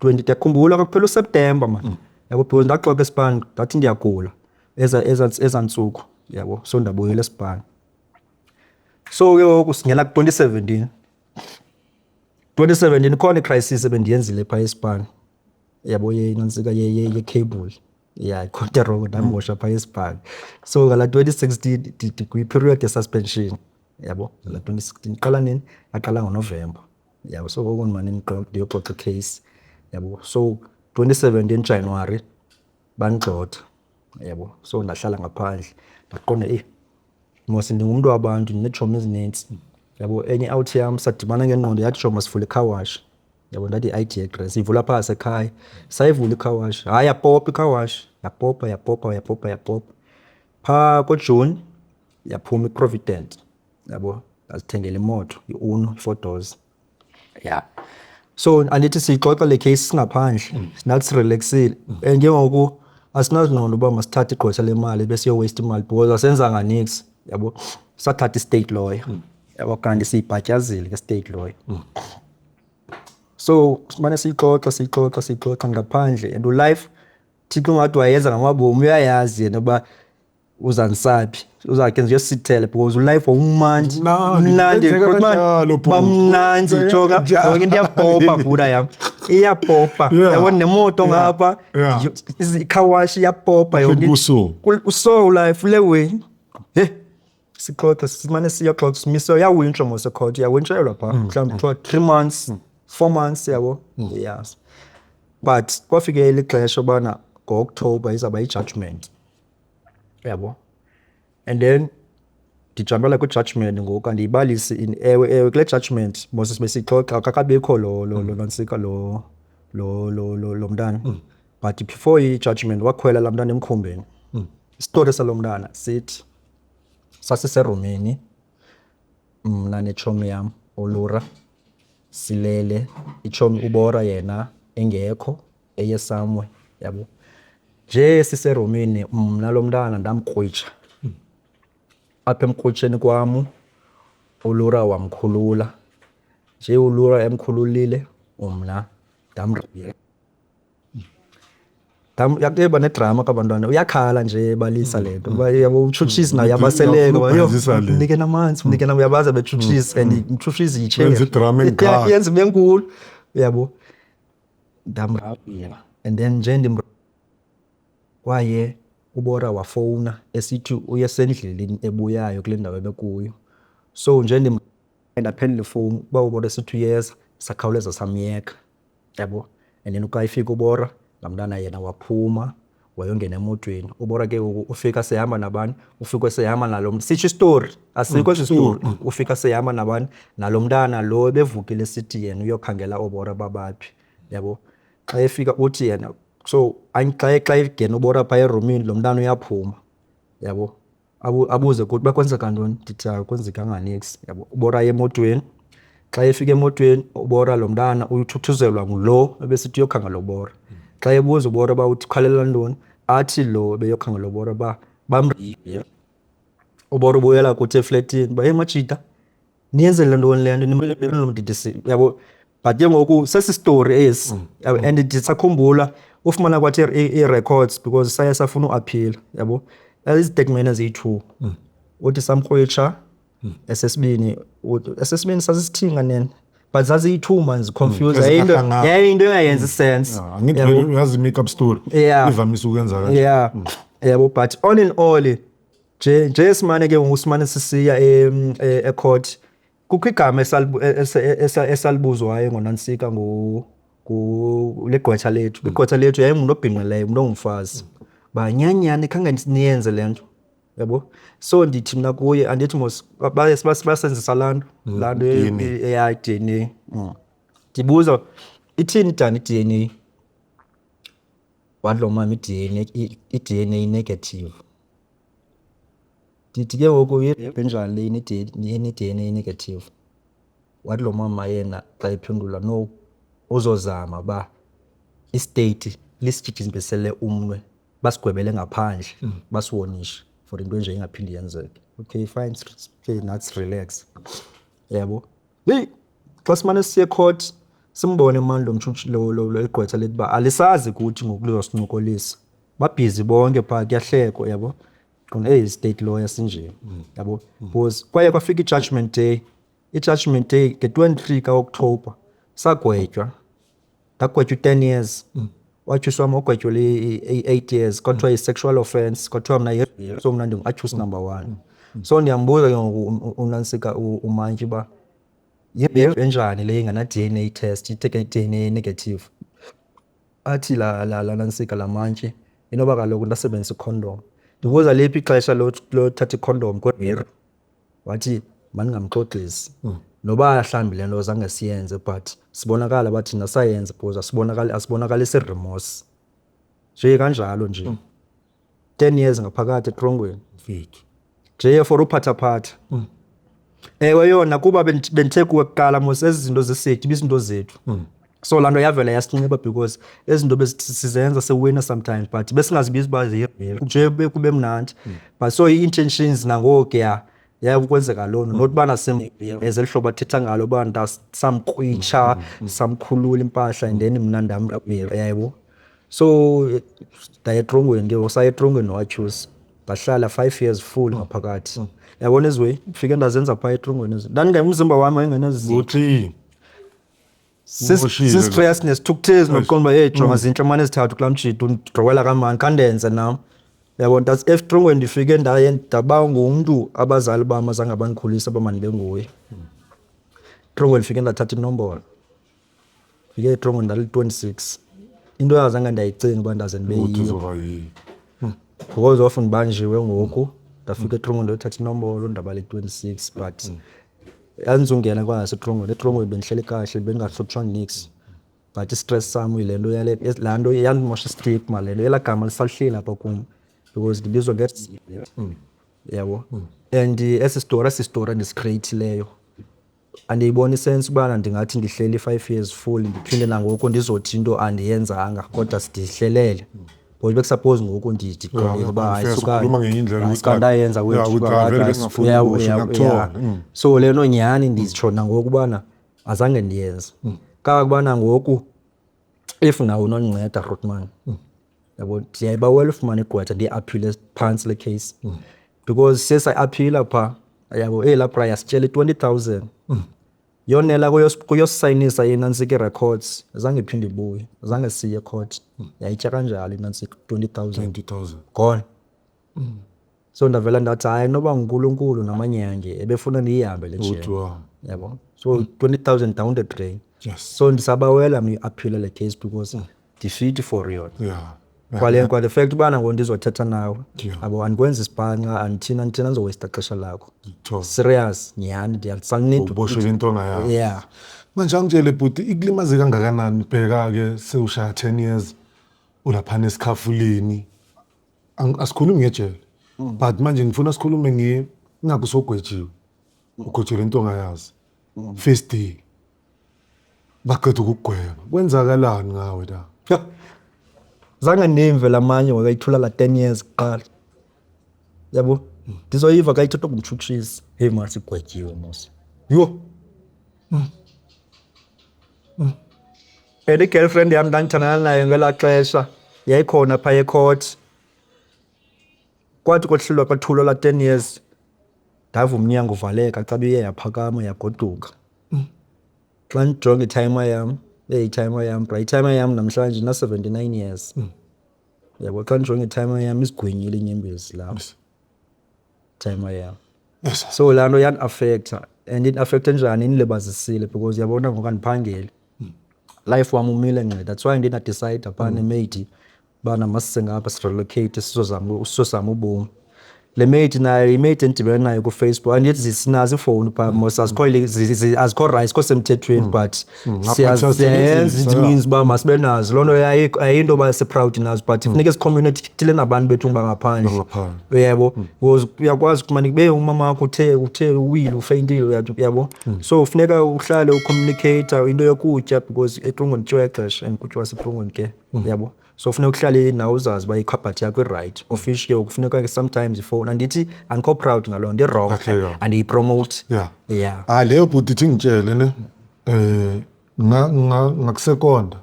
20, ndiyakhumbula kwakuphela uSeptemba man. Yabo, because ndaxoka esipani ndathi ndiyagula eza ntsuku, yabo, so ndabuyela esipani. So ke ngoku singena ku-2017. 2017 ikhona i-crisis ebendiyenzile phaa esipani, yabo, yenantsika ye-cable. Yeah, ikhona erongo ndamosha phaa esipani. So ngala 2016 ndikwi-period ye-suspension, yabo, ngala 2016. Iqala nini? Yaqala ngoNovemba, yabo. So ngoku ndimane ndiyoxoxa i-case, yabo. So 2017 January bandigxotha, yabo. So ndahlala ngaphandle ndaqonda, eyi mos ndingumntu wabantu, ndineetshomi ezinintsi, yabo. Enye i-out yam sadibana ngengqondo yathi, tshomi masivule i-car wash, yabo. Ndathi i-idea grand, siyivula phaa ngasekhaya. Sayivula i-car wash, hayi yapopa i-car wash, yapopa yapopa yapopa yapopa. Phaa koJuni yaphuma i-Provident, yabo, ndazithengela imoto i-Uno 4 doors. Yeah. So andithi siyixoxa le case singaphandle, nathi sirelaxile and ke ngoku asinazingqondo uba masithathe igqwetha lemali bese siyo-waste imali because asenzanga niks, yabo. Sathatha i-state lawyer, yabo, kanti siyibhatyazile ke state lawyer. So simane siyixoxa siyixoxa siyixoxa ngaphandle and ulife Thixo ungathi wayenza ngamabomi, uyayazi yena uba uzandisaphi, uzakhe nje uyosithela because ulife wawumandi. Mnandi, mnandi kwenzeka kanjalo, bhuti. Bamnandi Kwenzeka joka kanjalo. yonke into iyapopa bhuda yam, iyapopa, yabo, nemoto ngapha, i-car wash iyapopa yonke. Kuso. Kuso life le way. He, sixoxa simane siyoxoxa simise, uyawintshwa mos ecourt, uyawintshelwa phaa mhlawumbi kuthiwa 3 months 4 months, yabo. Yes, but kwafike elixesha ubana ngo-October izawuba i-judgment, yabo, and then ndijampela kwi-judgment ngoku andiyibalisi in ewe ewe kule judgment mos besixoxa akakabikho lo nantsika lo mntana, but before i-judgment wakhwela laa mntana emkhombeni. Isitori salo mntana sithi sasiserumini mna netshomi yam uLura, silele, itshomi uBora yena engekho eye somewhere, yabo. Nje siserumini mna lo mntana ndamkrwitsha. Apha emkrwitsheni kwam uLura wamkhulula. Nje uLura emkhululile mna ndamrabhela. Yakuba nedrama kabantwana, uyakhala nje ebalisa le nto. Uba yabo umtshutshisi naye uyabaseleka, uba, yho, Uyafuna le. mnike namanzi, mnike namanzi, uyabaza betshutshisa and umtshutshisi yitshere. Wenza idrama engaka. Yenza ibe nkulu, uyabo. Ndamrabhela and then nje ndim kwaye uBora wafowuna esithi uyesendleleni ebuyayo kule ndawo ebekuyo. So nje ndim ndaphendula ifowuni uba uBora esithi uyeza, sakhawuleza samyeka, yabo. And then xa efika uBora, laa mntana yena waphuma wayongena emotweni. UBora ke ngoku ufika sehamba nabani, ufika sehamba nalo mntu. Sitsho isitori, asikho esi story. Ufika sehamba nabani, nalo mntana lo ebevukile esithi yena uyokhangela ooBora babaphi, yabo. Xa efika uthi yena, so xa engena uBora phaya erumini, lo mntana uyaphuma, yabo. Abuze kuthi uba kwenzeka ntoni, ndithi akwenzekanga niks, yabo. UBora aye emotweni, xa efika emotweni uBora lo mntana uthuthuzelwa ngulo ebesithi uyokhangela uBora. Xa ebuza uBora uba uthi ukhalela ntoni, athi lo beyokhangela uBora uba uBora ubuyela kuthi efletini uba, heyi majita, niyenzele ntoni le nto yabo. But ke ngoku sesi story esi, yabo, and ndisakhumbula ufumana kwathi ii-records because saye safuna uaphila, yabo. Izitetimenti eziyi-2. Uthi samkrwitsha, esesibini esesibini sasisithini kanene, but zaziyi-2 man, ziconfuse. Yayinto engayenzi sense. Angithi uyazi i-make-up story. Ivamise ukwenza kanje. Yeah. Yabo, but all in all nje simane ke ngoku simane sisiya ecourt, kukho igama esalibuzwayo ngoNantsika ligqwetha lethu. Igqwetha lethu yayingumntu obhinqileyo, umntu ongumfazi. Ba nyhani khange niyenze le nto, yabo. So ndithi mna kuye, andithi mos baye basenzisa laa nto, laa nto DNA. Ya, i-DNA. Ndibuza ithini dani i-DNA? Wathi lo mama i-DNA, i-DNA negative. Ndithi ke ngoku enjani le ine-DNA negative? Wathi lo mama yena xa ephendula, no, uzozama uba istate lisijijisele umnwe, basigwebele ngaphandle, basiwonishe for into enje ingaphindi yenzeke. Okay, fine, okay, nathi relax. Yabo. Hey, xa simane siye court simbone mani lo mtshutshi lo igqwetha lethi uba alisazi kuthi ngoku lizosincokolisa. Babhizi bonke phaa, kuyahlekwa, yabo. Qonda, hey, state lawyer sinje, yabo. Because kwaye kwafika i-judgment day. I-judgment day nge-23 ka-October sagwetywa. Ndagwetywa i-10 years. Watyuswa wam wagwetyelwa i-8 years. Kwathiwa yi-sexual offence. Kwathiwa mna so mna ndingu-accused number 1. So ndiyambuza ke ngoku uNantsika umantyi uba enjani le ingana-DNA test, ithe i-DNA negative. Athi la Nantsika la mantyi inoba kaloku ndasebenzisa icondom. Ndibuza liphi ixesha lothatha icondom kodwa wathi mandingamxoxisi. Noba mhlawumbi le nto zange siyenze but sibonakala uba thina sayenza because asibonakalisi remorse. Nje kanjalo nje. 10 years ngaphakathi etrongweni. Mfethu. Nje for uphathaphatha. Ewe yona kuba bendithe kuwe kuqala mos ezi zinto zesethu ibizinto zethu. So laa nto yavela yasinxiba because ezi zinto sizenza siwina sometimes but besingazibizi uba nje kube mnandi. But so ii-intentions nangoku ya ukwenzeka loo nto, not ubana eze eli hlobo athetha ngalo uba samkrwitsha, samkhulula impahla and then mna yabo. So ndaya etrongweni ke ngoku, saya etrongweni noAtyusi. Ndahlala 5 years full ngaphakathi. Yabona ezi way, ndifike ndazenza phaa etrongweni ezi. Umzimba wam wayengenazinto. Uthi Umoshile lo. Sistress nesithukuthezi nokuqonda uba, hey, jonga zintle mane ezithathu kulaa mjito, undidrowela kamandi, khandenze nam. Yabona, etrongweni ndifike ndaba ngumntu abazali bam azange bandikhulise uba mandibe nguye. Etrongweni ndifike ndathatha inombolo. Ndifike etrongweni ndali-26. Into engazange ndayicinga uba ndaze ndibe Uthi yiyo. uzoba yiyo. Because of ndibanjiwe ngoku, ndafika etrongweni ndayothatha inombolo ndaba li-26, but andizungena kwangasetrongweni. Etrongweni bendihleli kahle, bengingahlutshwa niks. But i-stress sam yile nto yale, laa nto yandimosha istigma le nto, elaa gama lisahleli apha kum because ndibizwa yabo. And esi story, esi story endisicreatileyo andiyiboni isense ubana ndingathi ndihleli 5 years full ndiphinde nangoku ndizothi into andiyenzanga kodwa ndihlelele. Because bekusuppose ngoku ndiqondile uba hayi, Confess, suka, ukhuluma ngenye indlela hayi, ukuthi suka ndayenza wethu, ukuthi suka, vele hayi, bengingafuni ukuboshwa, ngiyakuthola. So le nto nyhani nditsho nangoku ubana azange ndiyenze. Kangakubana ngoku if nawe unondinceda Grootman, yabo, ndiyayibawela ufumana igqwetha ndiyiaphile phantsi le case. Because siye sayiaphila phaa, yabo, elaa bra yasitshela i-20,000. Yonela kuyosayinisa inantsika i-records, azange iphinde ibuye, azange siye court. Yayitya kanjalo inantsika 20,000. 20,000. Gone. So ndavela ndathi hayi noba nguNkulunkulu namanyange ebefuna ndiyihambe le Uthi jele. wa. Yabo. So 20,000 down the drain. Yes. So ndisabawela mna i-appeal le case because ndifit for yona. Yeah. Kwale the fact ubana ngoku ndizothetha nawe. Yeah. Yabo, andikwenzi isibhanxa, andithina ndizowasta xesha lakho. Thola. Serious, nyhani, ndiyasanida. Uboshwe into ongayazi. Yeah. Manje angitshele bhuti, ikulimaze kangakanani? Bheka ke sewushaya 10 years ulaphana esikhafuleni. Asikhulumi ngejele. But manje ngifuna sikhulume nge ingaku sogwetshiwe. Ugwetshelwe into ongayazi. First day. Baqeda ukugweba. Kwenzakalani ngawe la? Ja. Zange ndimve lamanye ngoku la 10 years kuqala, yabo. Ndizoyiva xa ithethwa ngumtshutshisi, heyi mani, sigwetyiwe mos, yho. And i-girlfriend yam ndandithandana nayo ngelaa xesha yayikhona phaya ecourt. Kwathi kohlulwa kwathulwa laa 10 years, ndava umnyango uvaleka xa iye yaphakama yagoduka. Xa ndijonga itimer yam, eyi, itimer yam bra, itimer yam namhlanje ina-79 years, yabo. Xa ndijonga itimer yam izigwinyile iinyembezi lapha, timer yam. So laa nto yandiafektha, and indiafekthe njani? Indilibazisile because uyabona ngoku andiphangeli, life wam umile ngxi. That's why ndiye ndadicayida phaa nemate ubana masise ngapha, sirelocate, sizozama ubomi. Le mate nayo yimate endidibene nayo kuFacebook. Andithi sinazo iifowuni phaa mos, azikho azikho right, azikho semthethweni, but siyazenza it means uba masibe nazo. Loo nto ayinto yoba siproud nazo, but funeke sicommunicate nabantu bethu bangaphandle. Bangaphandle. Uyabo, because uyakwazi ukumane kube umama wakho uthe uwile, ufeyintile, uyabo. So funeka uhlale ucommunicate into yokutya, because etrongweni kutyiwa ixesha and kutyiwa setrongweni ke, uyabo. So funeka uhlale nawe uzazi uba ikhabhathi yakho irayithi, of which ke kufuneka ke sometimes ifowuni. Andithi andikho proud ngaloo nto, iwrong, Kahle, yeah. andiyipromote. Yeah. Ah, leyo bhuti, ithi ngitshele ne, nga nga ngakusekonda,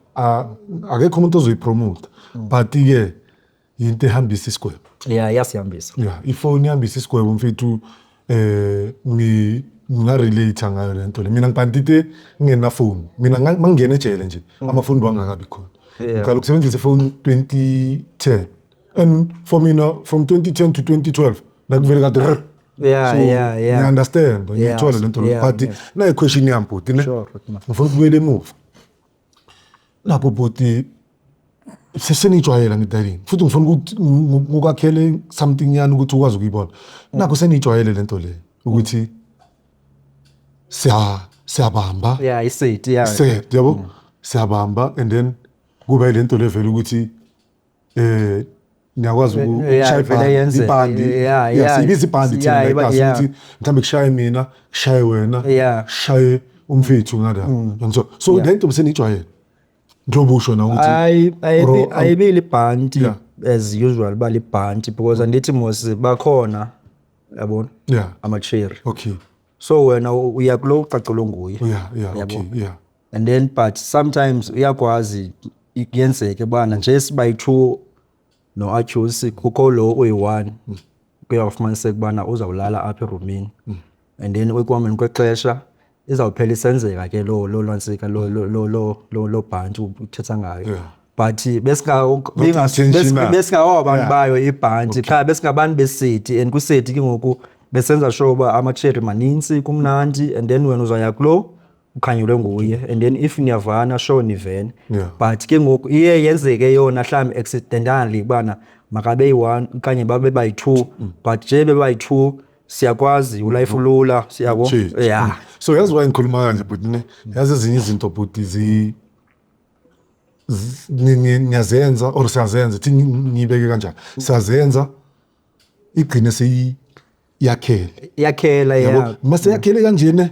akekho umuntu ozoyipromote, but ke into ehambisa isigwebo. Yeah, iyasihambisa. Yeah, ifoni ihambisa isigwebo, mfethu. Nginga relate ngayo lento le. Mina ngibhantite ngingena phone. Mina mangingena ejele nje, amafoni wangakabi khona. Ngiqala ukusebenzisa ifoni 2010, and for mina from 2010 to 2012 nakuvele kade rr. So, ngiya-understand, ngiyithola lento le. But nayi question yami, bhuti, ne. Sure, man. Ngifuna ukubuyela emuva lapho, bhuti. Seniyijwayela ngidalini, futhi ngifuna ukuthi ngukwakhele something yani ukuthi ukwazi ukuyibona. Nakho seniyijwayele lento le ukuthi siyabamba. Yeah, iset, yeah. Set, yabo, siyabamba, and then kuba lento level ukuthi niyakwazi ukushaya vele ibhandi, yenze. ibhandi. Siyibiza ibhandi thina la ekhaya, ukuthi mhlawumbe kushaye mina, kushaye wena, kushaye umfethu ngala. So lento seniyijwayele njengoba usho na ukuthi Ayibili ibhanti as usual, uba libhanti, because andithi mos bakhona, yabona, amacheri. So wena uya kulo ucacelwe nguye. Yabo. And then but sometimes uyakwazi kuyenzeke ubana nje sibayi-two no-accuse, kukho lo uyi-one, kuyawufumaniseka ubana uzawulala apha erumini, and then ekuhambeni kwexesha izawuphela isenzeka ke lo lwantsika lo bhanti uthetha ngayo. But intentional. Besingawo abantu bayo ibhanti qha, besingabantu beseti, and kwiseti ke ngoku besenza sure uba amacheri manintsi, kumnandi, and then wena uzawuya kulo ukhanyelwe nguye, and then if niyavana, sure, nivene. But ke ngoku iye yenzeke yona mhlawumbi accidentally ubana makabe yi-one okanye babe bayi-two, but nje bebayi-two siyakwazi ulife lula, siyabo. Change. Yeah. So yazi why ngikhuluma kanje, bhuti, ne? Yazi ezinye izinto, bhuti, niyazenza or siyazenza, thi ngiyibeke kanjani, siyazenza, igcine seyiyakhele. Iyakhela. Yabo, mase yakhele kanjena,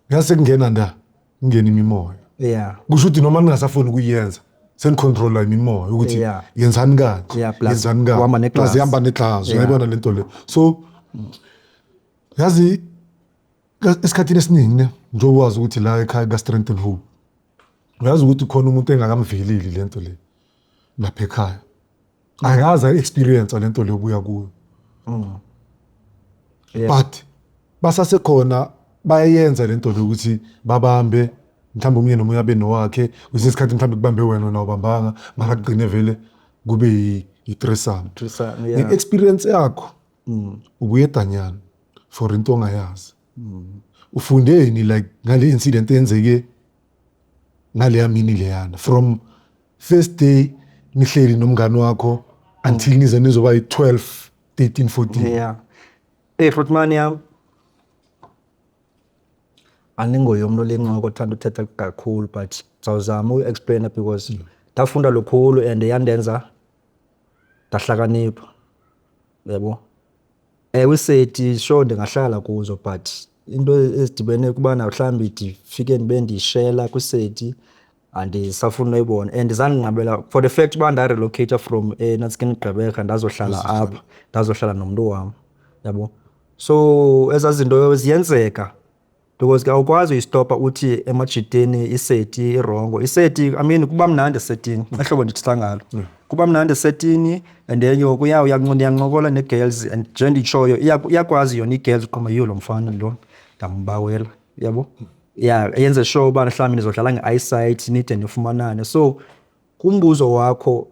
yase kungena nda kungena imimoya. Kusho ukuthi noma ningasafuni ukuyenza, senicontrola imimoya ukuthi yenzani kanje, Plus yenzani kanje. Kuhamba neglass. Plus ihamba neglass. Uyayibona lento le? So yazi esikhathini esiningi ne, njengoba wazi ukuthi la ekhaya ka Strength and Hope, uyazi ukuthi khona umuntu engakamveleli lento le lapha ekhaya, akaze experience lento le obuya kuyo, but basasekhona bayayenza lento le ukuthi babambe, mhlawumbe omunye nomunye abe nowakhe. Kwesinye isikhathi mhlawumbe kubambe wena, wena awubambanga, mara kugcine vele kube yi-threesome. Threesome, yeah. Nge-experience yakho, ubuye edanyana for into ongayazi, ufundeni like ngale incident eyenzeke ngaleya mini leyana, from first day nihleli nomngani wakho until nize nizoba yi-12, 13, 14? Yeah. Hey, Grootman yam. Andinguye umntu olenqoko othanda uthetha kakhulu, but ndizawuzama uexplaina because ndafunda lukhulu and yandenza ndahlakanipha. Yabo. Ewe, iseti sure ndingahlala kuzo, but into ezidibene kubana mhlawumbi ndifike ndibe ndishela kwiseti. Andisafuni noyibona and zandinqabela for the fact uba ndarelocate from enantsikeni Gqeberha, ndazohlala apha, ndazohlala nomntu wam, yabo. So ezaa zinto ziyenzeka because ke awukwazi uyistopa uthi emajiteni iseti irongo. Iseti, I mean, kuba mnandi esetini, ehlobo ndithetha ngalo. Kuba mnandi esetini and then ke ngoku uyancokola nee-girls and nje nditshoyo iyakwazi yona ii-girls uqonda yiyo lo mfana lo ndambawela, uyabo. Yeah, yenze sure uba mhlawumbi nizodlala nge-eyesight nide nifumanane. So kumbuzo wakho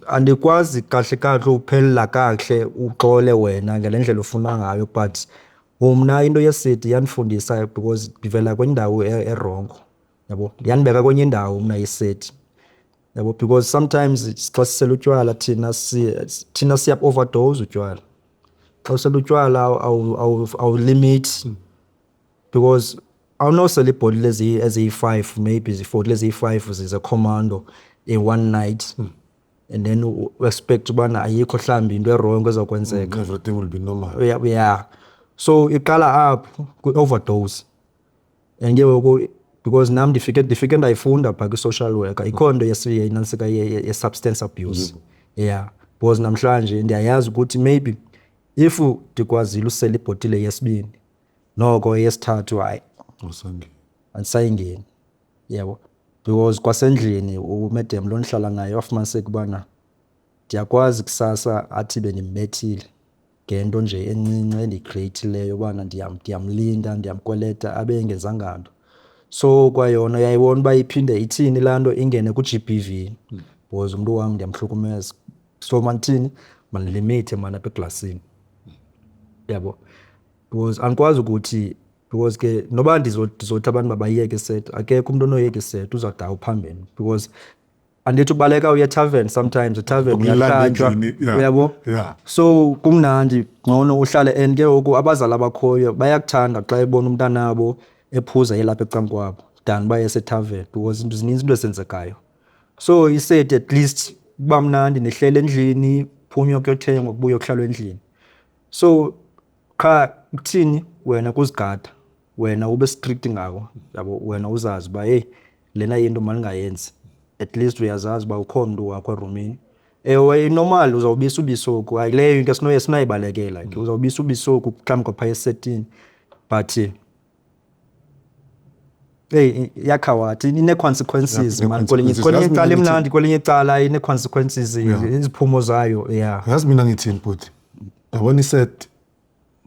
andikwazi kahle kakuhle uphendula kakuhle uxole wena ngale ndlela ufuna ngayo, but mna into yeseti yandifundisa because ndivela kwindawo erongo, yabo. Yandibeka kwenye indawo mna iseti, yabo, because sometimes xa sisela utywala thina thina siya overdose utywala. Xa usela utywala awulimithi because awunosela iibhotile eziyi-5, maybe ibhotile eziyi-5 zeCommando in one night and then u-expect ubana ayikho mhlawumbi into erongo ezokwenzeka. Everything will be normal. Yeah. So iqala apho kwi-overdose. And ke ngoku because nam ndifike ndayifunda phaa kwi-social worker, ikho nto yenantsika ye-substance abuse. Yeah, because namhlanje ndiyayazi ukuthi maybe if ndikwazile usela ibhotile yesibini, noko eyesithathu hayi Awusangeni. andisayingeni, yabo. Because kwasendlini umedam lo ndihlala naye wafumaniseka ubana ndiyakwazi kusasa athi bendimbethile ngento nje encinci endiyicreatileyo ubana ndiyamlinda, ndiyamkweleta abe engenzanga nto. So kwayona uyayibona uba iphinde ithini laa nto ingene ku-G_B_V because umntu wam ndiyamhlukumeza. So mandithini? Mandilimithe maan apha eglasini, uyabo. Because andikwazi ukuthi because ke noba ndizothi abantu mabayiyeke iseti, akekho umntu onoyeka iseti, uzawuda uphambene because andithi ubaleka uye ethaveni, sometimes ethaveni Ukulanda uyahlatywa, endlini, yeah. uyabo. So kumnandi ngcono uhlale and ke ngoku abazali abakhoyo bayakuthanda xa ebona umntanabo ephuza elapha ecamkwabo than uba esethaveni because zininzi iinto ezenzekayo. So iseti at least kuba mnandi, nihleli endlini, kuphunywe kuyothengwa kubuywe kuhlalwe endlini. So qha ukuthini wena kuzigada, wena ube strict ngawo, yabo, wena uzazi uba heyi lena into mandingayenzi. At least uyazazi uba ukhona umntu wakho erumini. Ewe, inormal uzawubisa ubisi oku, hayi leyo into esinayibalekela ke, uzawubisa ubisi oku mhlawumbi kwaphaya esetini but eyi iyakhawatha, inee-consequences man. Kwelinye Ine-consequences. kwelinye Yazi icala mina ngithi- imnandi, kwelinye icala inee-consequences, iziphumo zayo, yeah. Yazi mina ngithini bhuti, yabona iset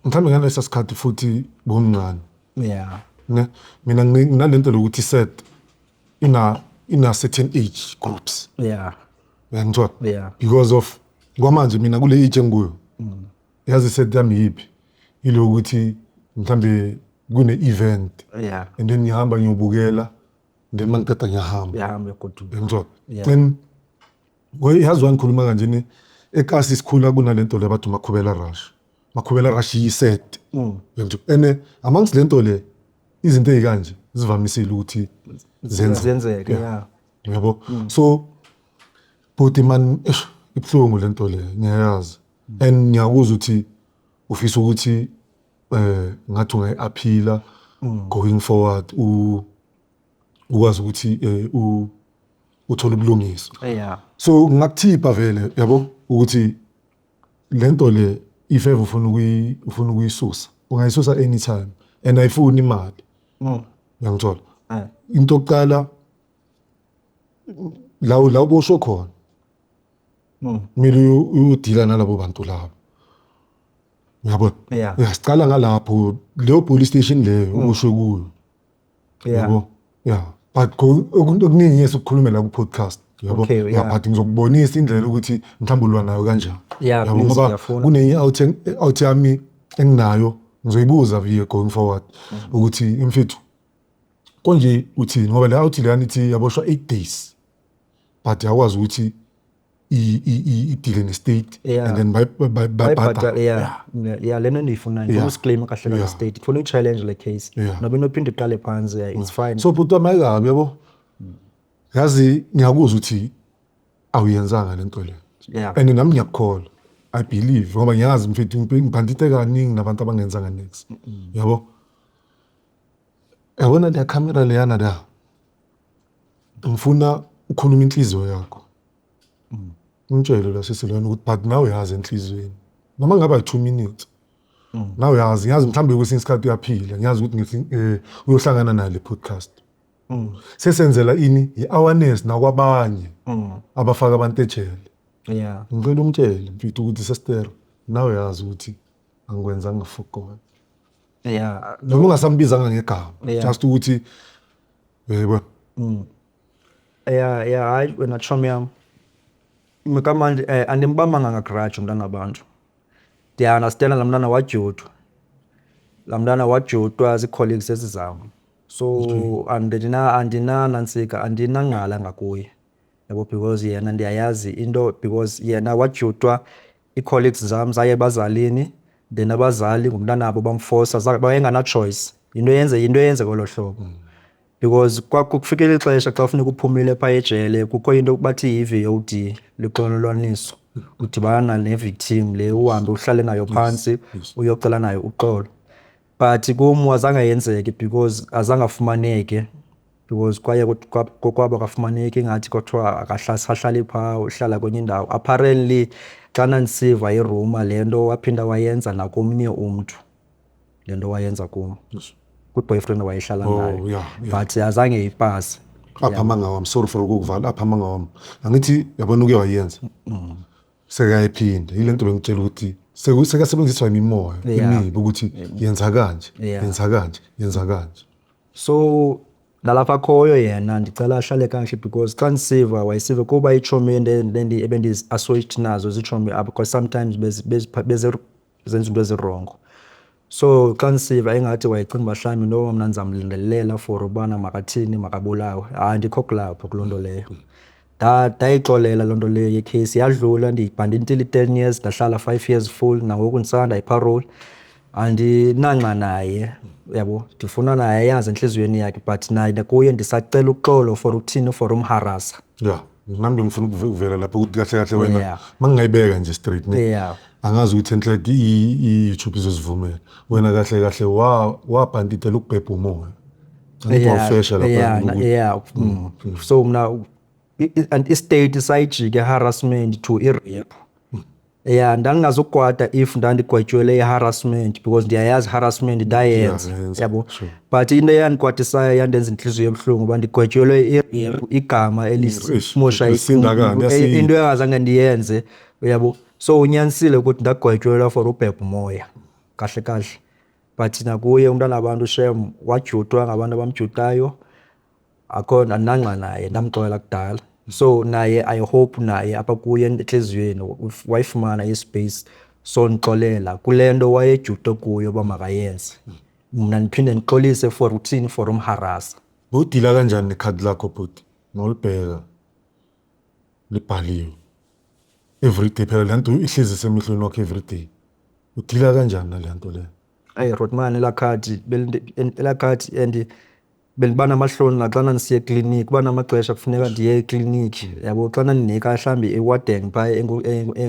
mhlawumbe ngalesa sikhathi futhi bomncane ne, mina nginalento lokuthi iset ina certain age groups. Uyangithola? Yeah. Because of kwamanje mina kule age engikuyo, yazi iset yami yiphi, ilokuthi mhlambe kune event and then ngihamba ngiyobukela, then mangiqeda ngiyahamba. Uyahamba uyogoduka. Uyangithola? Yeah. Then yazi wangikhuluma kanje ne, ekasi sikhula kunalento le bathi Makhubela Rush. Makhubela Rush yiset. Uyangithola? And amongst lento le izinto ezikanje zivamisile ukuthi zenzeke. Zenzeke, yeah. Yabo. So but man, eish, ibuhlungu lento le, ngiyayazi. And ngiyakuzwa ukuthi ufisa ukuthi ngathi ungayiaphila going forward, ukwazi ukuthi uthole ubulungiswa. So ngakuthipha vele, yabo, ukuthi lento le if ever ufuna ukuyisusa, ungayisusa anytime and ayifuni imali. Uyangithola? Into yokuqala la ubosho khona kumele uyodila nalabo bantu labo. Uyabona? Yeah. Uyasicala ngalapho leyo police station leyo ubosho kuyo. Yabo? Yeah. But okuningi ngeke la ku podcast. Yabo? Okay, yeah. Yeah, but ngizokubonisa indlela ukuthi mhlawumbe ulwa nayo kanjani. Yeah, Yabo, please, ngoba ngiyafuna. kunenye out yami enginayo ngizoyibuza via going forward ukuthi imfethu konje uthini, ngoba le out leyani ithi yaboshwa 8 days but yakwazi ukuthi idile ne-state and then Bayibhatala, bayibhatala. yeah. Yeah, lena endiyifunayo, ndifuna usikleyima kahle kahle state. Ndifuna uyi-challenge le case. Noba inophinde iqale phantsi, yeah, it's fine. So bhuti wami ayikabi, yabo. Yazi ngiyakuzwa ukuthi awuyenzanga le nto le. And nami ngiyakukholwa. I believe ngoba ngiyazi mfethu ngibhandite kaningi nabantu abangenzanga next. Yabo. Yabona le camera leyana la. Ngifuna ukhuluma inhliziyo yakho. Umtshele la sisi lona ukuthi but nawe uyazi enhliziyweni. Noma ngaba 2 minutes. Nawe uyazi, ngiyazi mhlawumbe kwesinye isikhathi uyaphila, ngiyazi ukuthi ngithi uyohlangana nayo le podcast. Sesenzela ini i-awareness nakwabanye abafaka abantu ejele. Ngicela umtshele mfethu ukuthi, sister, nawe uyazi ukuthi angikwenzanga fuck. Noma ungasambizanga ngegama, just ukuthi yebo. Yeah, hayi wena chomi yam. Kamanje andimbambanga ngagrudge umntana wabantu. Ndiya-understanda laa mntana wadyudwa. Laa mntana wadyudwa zii-colleagues ezi zam. So andinanantsika, andinangqala ngakuye. Yabo, because yena ndiyayazi into, because yena wadyudwa ii-colleagues zam zaye ebazalini, then abazali ngumntanabo bamfosa, wayengana-choice. Yinto yenze yinto eyenzeka olo hlobo. Because kwakufikela ixesha xa funeka uphumile phaa ejele, kukho into bathi yi-VOD, luxolelwaniso. Udibana ne-victim le, uhambe uhlale nayo phantsi, uyocela nayo uxolo. But kum azange yenzeke because azange afumaneke, because kwaye kokwabo akafumaneki, ingathi kwathiwa akasahlali phaa, uhlala kwenye indawo. Apparently xana ndisiva i-rumour, le nto waphinda wayenza nakomnye umntu, le nto wayenza kum, kwi-boyfriend wayehlala nayo. But azange ipase. Apha amanga wami, sorry for ukukuvala, apha amanga wami. Angithi yabona uke wayenza. Sekayiphinda. Yile nto bengitshela ukuthi sekasebenziswa imimoya emibi ukuthi yenza kanje, yenza kanje, yenza kanje. So nalapha akhoyo yena ndicela ahlale kakuhle, because xa ndisiva wayesiva kuba iitshomi ebendizi-associate nazo ziitshomi apha, because sometimes bezenza into ezi-wrong. So xa ndisiva ingathi wayecinga uba mhlawumbi noba mna ndizamlindelela for ubana makathini, makabulawe. Hayi, andikho kulapho kuloo nto leyo. Ndayixolela loo nto leyo yekheyisi, yadlula. Ndibhandintile i-10 years, ndahlala 5 years full, nangoku ndisanda i-parole. Andinanxa naye, uyabo, ndifuna naye ayazi entliziyweni yakhe, but naye kuye ndisacela uxolo for ukuthini, for umharasa. Yeah, nami bengifuna ukuvela lapho ukuthi kahle kahle wena mangingayibeka nje straight ne. Angazi ukuthi enhle i-YouTube izosivumela. Wena kahle kahle wa wabhanditela ukubhebha umoya. Angithi wawufesha lapha Yeah. So mna and i-state sayijike harassment to i-rape. Yeah, ndandingazukwata if ndandigwetyelwe i-harassment, because ndiyayazi harassment ndayenza, Yeah, yenza, yabo. sure. But into eyandikwatisayo, yandenza intliziyo ebuhlungu, uba ndigwetyelwe i-rape, igama elimosha Lisinda kabi, into engazange ndiyenze, uyabo. So unyanisile ukuthi ndagwetyelwa for ubhebha umoya kahle kahle. But nakuye umntana wabantu shem wadyudwa ngabantu abamdyudayo, akho andinangxa naye, ndamxolela kudala. So naye I hope naye apha kuye entliziyweni wayifumana i-space sondixolela kule nto wayedyudwe kuyo uba makayenze. Mna ndiphinde ndixolise for uthini, for umharasa. Bowudila kanjani nekhadi lakho bhuti? Mawulibheka libhaliwe. Every day phela le nto ihlezi isemehlweni wakho every day. Udila kanjani nale nto leyo? Eyi Rotman, elaa khadi elaa khadi and bendiba namahloni naxana ndisiya ekliniki. Kuba namaxesha kufuneka ndiye ekliniki, yabo, xana ndinika mhlawumbi i-warden phaa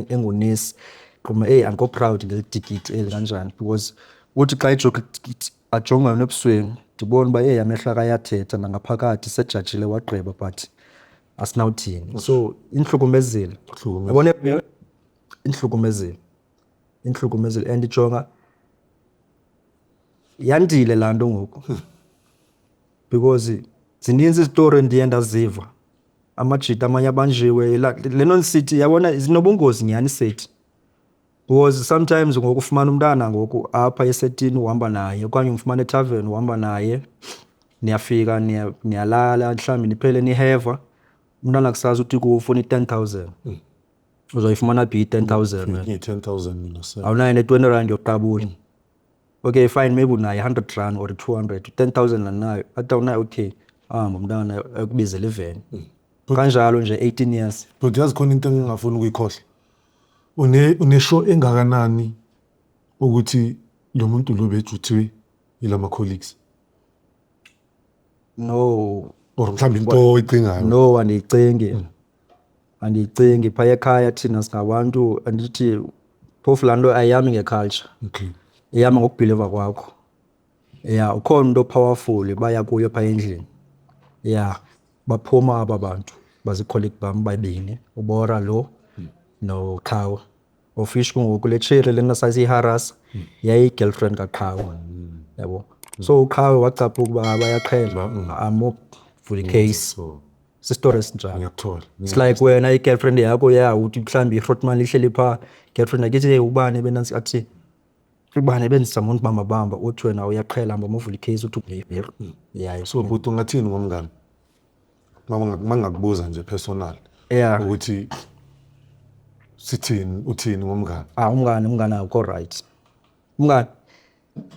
engunesi, qoma eyi andikho proud ngeli tikiti eli kanjani, because uthi xa ejonga itikiti ajonge wena ebusweni, ndibone uba eyi amehlo akhe ayathetha nangaphakathi sejajile wagqiba, but asinawuthini. So indihlukumezile. Hlukumeza. Yabona, indihlukumezile, indihlukumezile, and jonga yandile laa nto ngoku, because zininzi izitori endiye ndaziva, amajita amanye abanjiwe. Le nto ndisithi yabona zinobungozi nyhani iiseti, because sometimes ngoku ufumana umntana ngoku apha esetini uhamba naye, okanye umfumana ethaveni uhamba naye, niyafika niyalala, mhlawumbi niphele niheva, umntana kusasa uthi kuwe ufuna i-10,000. Uzoyifumana phi i-10,000 wena? Ngiyi-10,000 mina sir. Awunayo ne-20 rand yokuqabula. Okay, fine, maybe unayo i-100 rand or i-200, 10,000 anayo, athi awunayo. Okay, ahambe umntana ayokubizela iveni, kanjalo nje 18 years. But yazi khona into engingafuni ukuyikhohlwa. Une-sure engakanani ukuthi lo muntu lo bejuthiwe yilama colleagues? No. Or mhlawumbe into oyicingayo? No, andiyicingi, andiyicingi. Phaya ekhaya thina singabantu, andithi phofu laa nto ayihambi nge-culture, ihamba ngokubhiliva kwakho. Ya, ukhona umntu o-powerful baya kuyo phaa endlini, ya. Baphuma aba bantu baziikholegi bam babini, uBora lo noQhawe. Of which ke ngoku le tsheri lena sasiyiharasa yayiyi-girlfriend kaQhawe, yabo. So uQhawe wacaphuka uba bayaqhela, amovula i-case. So Sisitori esinjalo. Ngiyakuthola. It's like wena i-girlfriend yakho ya uthi mhlawumbi ihrotman ihleli phaa, girlfriend yakho ithi, "Hey, ubani benantsi," athi ubani bendizama undibambabamba, uthi wena uyaqhela, hamba movula i-case uthi yeah. So bhuti, ungathini ngomngani mangakubuza nje personal ukuthi sithini, uthini ngomngani? Ah, umngani akukho right. Umngani,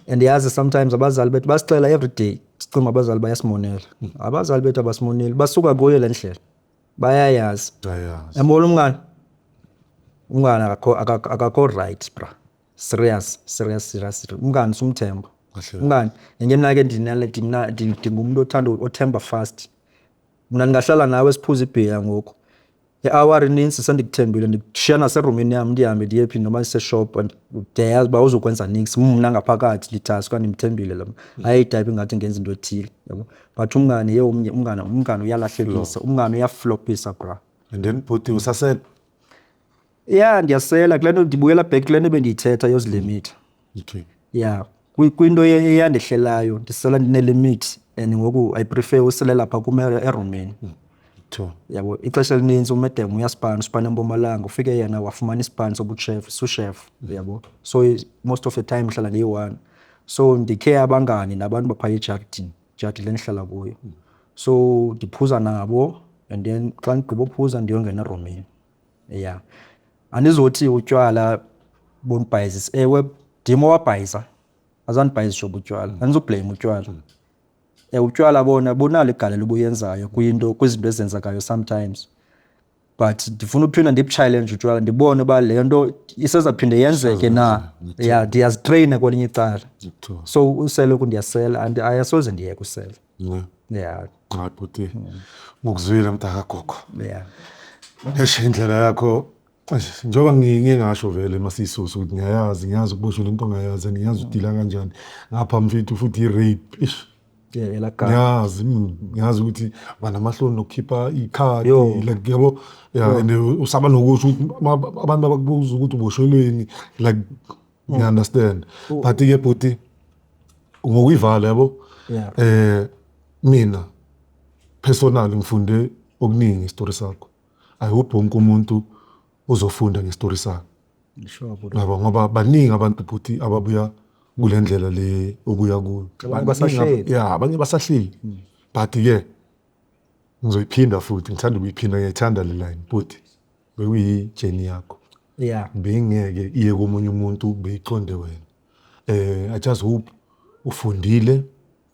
and yazi sometimes abazali bethu basixela every day, sicinga abazali bayasimonela. Abazali bethu abasimoneli, basuka kuyo le ndlela. Bayayazi. Ayazi. Yambona umngani? Umngani akakho right, bra. Serious, serious, serious. Umngani sumthemba. Kahle. Umngani, ngenye mna ke ndinale ndina ndingumuntu othanda othemba fast. Mna ndingahlala nawe siphuze ibhiya ngoku. I-hour ininzi sendikuthembile, ndikushiya naserumini yam ndihambe ndiye phi noma siseshop, and ndiyayazi uba awuzukwenza niks. Mna ngaphakathi ndithi asuka ndimthembile lo mntu. Ayitype ingathi ngenza into ethile, yabo. But umngani ye omnye umngani uyalahlekisa, umngani uyaflopisa, bra. And then bhuti, usasela? Yeah, ndiyasela. Kule nto ndibuyela back kule nto bendiyithetha yozilimitha. Yeah, kwinto eyandehlelayo ndisela ndine-limit, and ngoku I prefer uselela phaa kum erumini. Yabo, ixesha elinintsi umedem uyaspana, uspana eMpumalanga, ufike yena wafumana isipani sobuchef, suchef, yabo. So most of the time ndihlala ndiyi-one. So ndikhe abangani nabantu baphaa ejardini, ijadi le ndihlala kuyo. So ndiphuza nabo, and then xa ndigqiba uphuza ndiyongena erumini. Yeah. Andizothi utywala bundibhayizisa. Ewe, ndim owabhayiza. Azandibhayiziswa butywala. Andizublame utywala. Utywala bona bunalo igalelo obuyenzayo kwinto, kwizinto ezenzekayo sometimes. But ndifuna uphinda ndibuchallenge utywala, ndibone uba le nto isezawuphinda yenzeke na. Yeah, ndiyazitreyina kwelinye icala. So usele oku ndiyasela, and asoze ndiyeke usela. Yeah. Hayi bhuti, ngokuzwile mntakagogo. Yeah. Eish, indlela yakho, eish, njengoba ngiye ngasho vele masiyisusa ukuthi ngiyayazi, ngiyazi ukuboshwa lento ongayazi, and ngiyazi udila kanjani. Ngapha mfethu futhi i-rape. Eish. Yeah, elaa gama. Ngiyazi, ngiyazi ukuthi banamahloni nokukhipha ikhadi, Yo. like yabo, yeah, and usaba nokusho ukuthi abantu abakubuza ukuthi uboshelweni, like ngiya-understand. But ke bhuti, ngokuyivala yabo. Yeah. Mina personally ngifunde okuningi ngestory sakho. I hope wonke umuntu uzofunda ngestory sakho. Sure, bhuti. Yabo, ngoba baningi abantu bhuti ababuya kule ndlela le obuya kuyo. Abanye basahleli. Yeah, abanye basahleli. But ke ngizoyiphinda futhi, ngithanda ukuyiphinda, ngiyayithanda le line bhuti. Bekuyi journey yakho. Yeah. Bengeke iye komunye umuntu, beyiqonde wena. I just hope ufundile,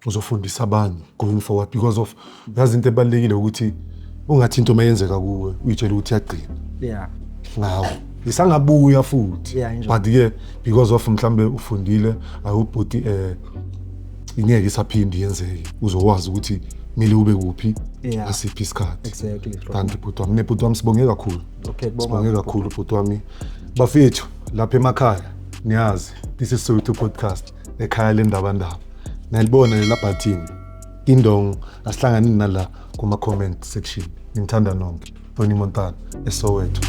uzofundisa abanye going forward, because of yazi into ebalulekile ukuthi ungathi into mayenzeka kuwe uyitshela ukuthi iyagcina. Yeah. Ngawo isangabuya futhi. Yeah, injalo. But ke because of mhlambe ufundile, I hope bhuti ingeke isaphinde yenzeke, uzokwazi ukuthi kumele ube kuphi Yeah. ngasiphi isikhathi. Exactly. Thank you bhuti wami. Nebhuti wami sibonge kakhulu. Okay, kubonga Sibonge kakhulu bhuti wami. Bafethu lapha emakhaya niyazi, this is Soweto Podcast, ekhaya lendabandaba. Nalibona lela button. Indongo asihlangani nala kuma comment section. Ngithanda nonke. Tony Montana eSoweto.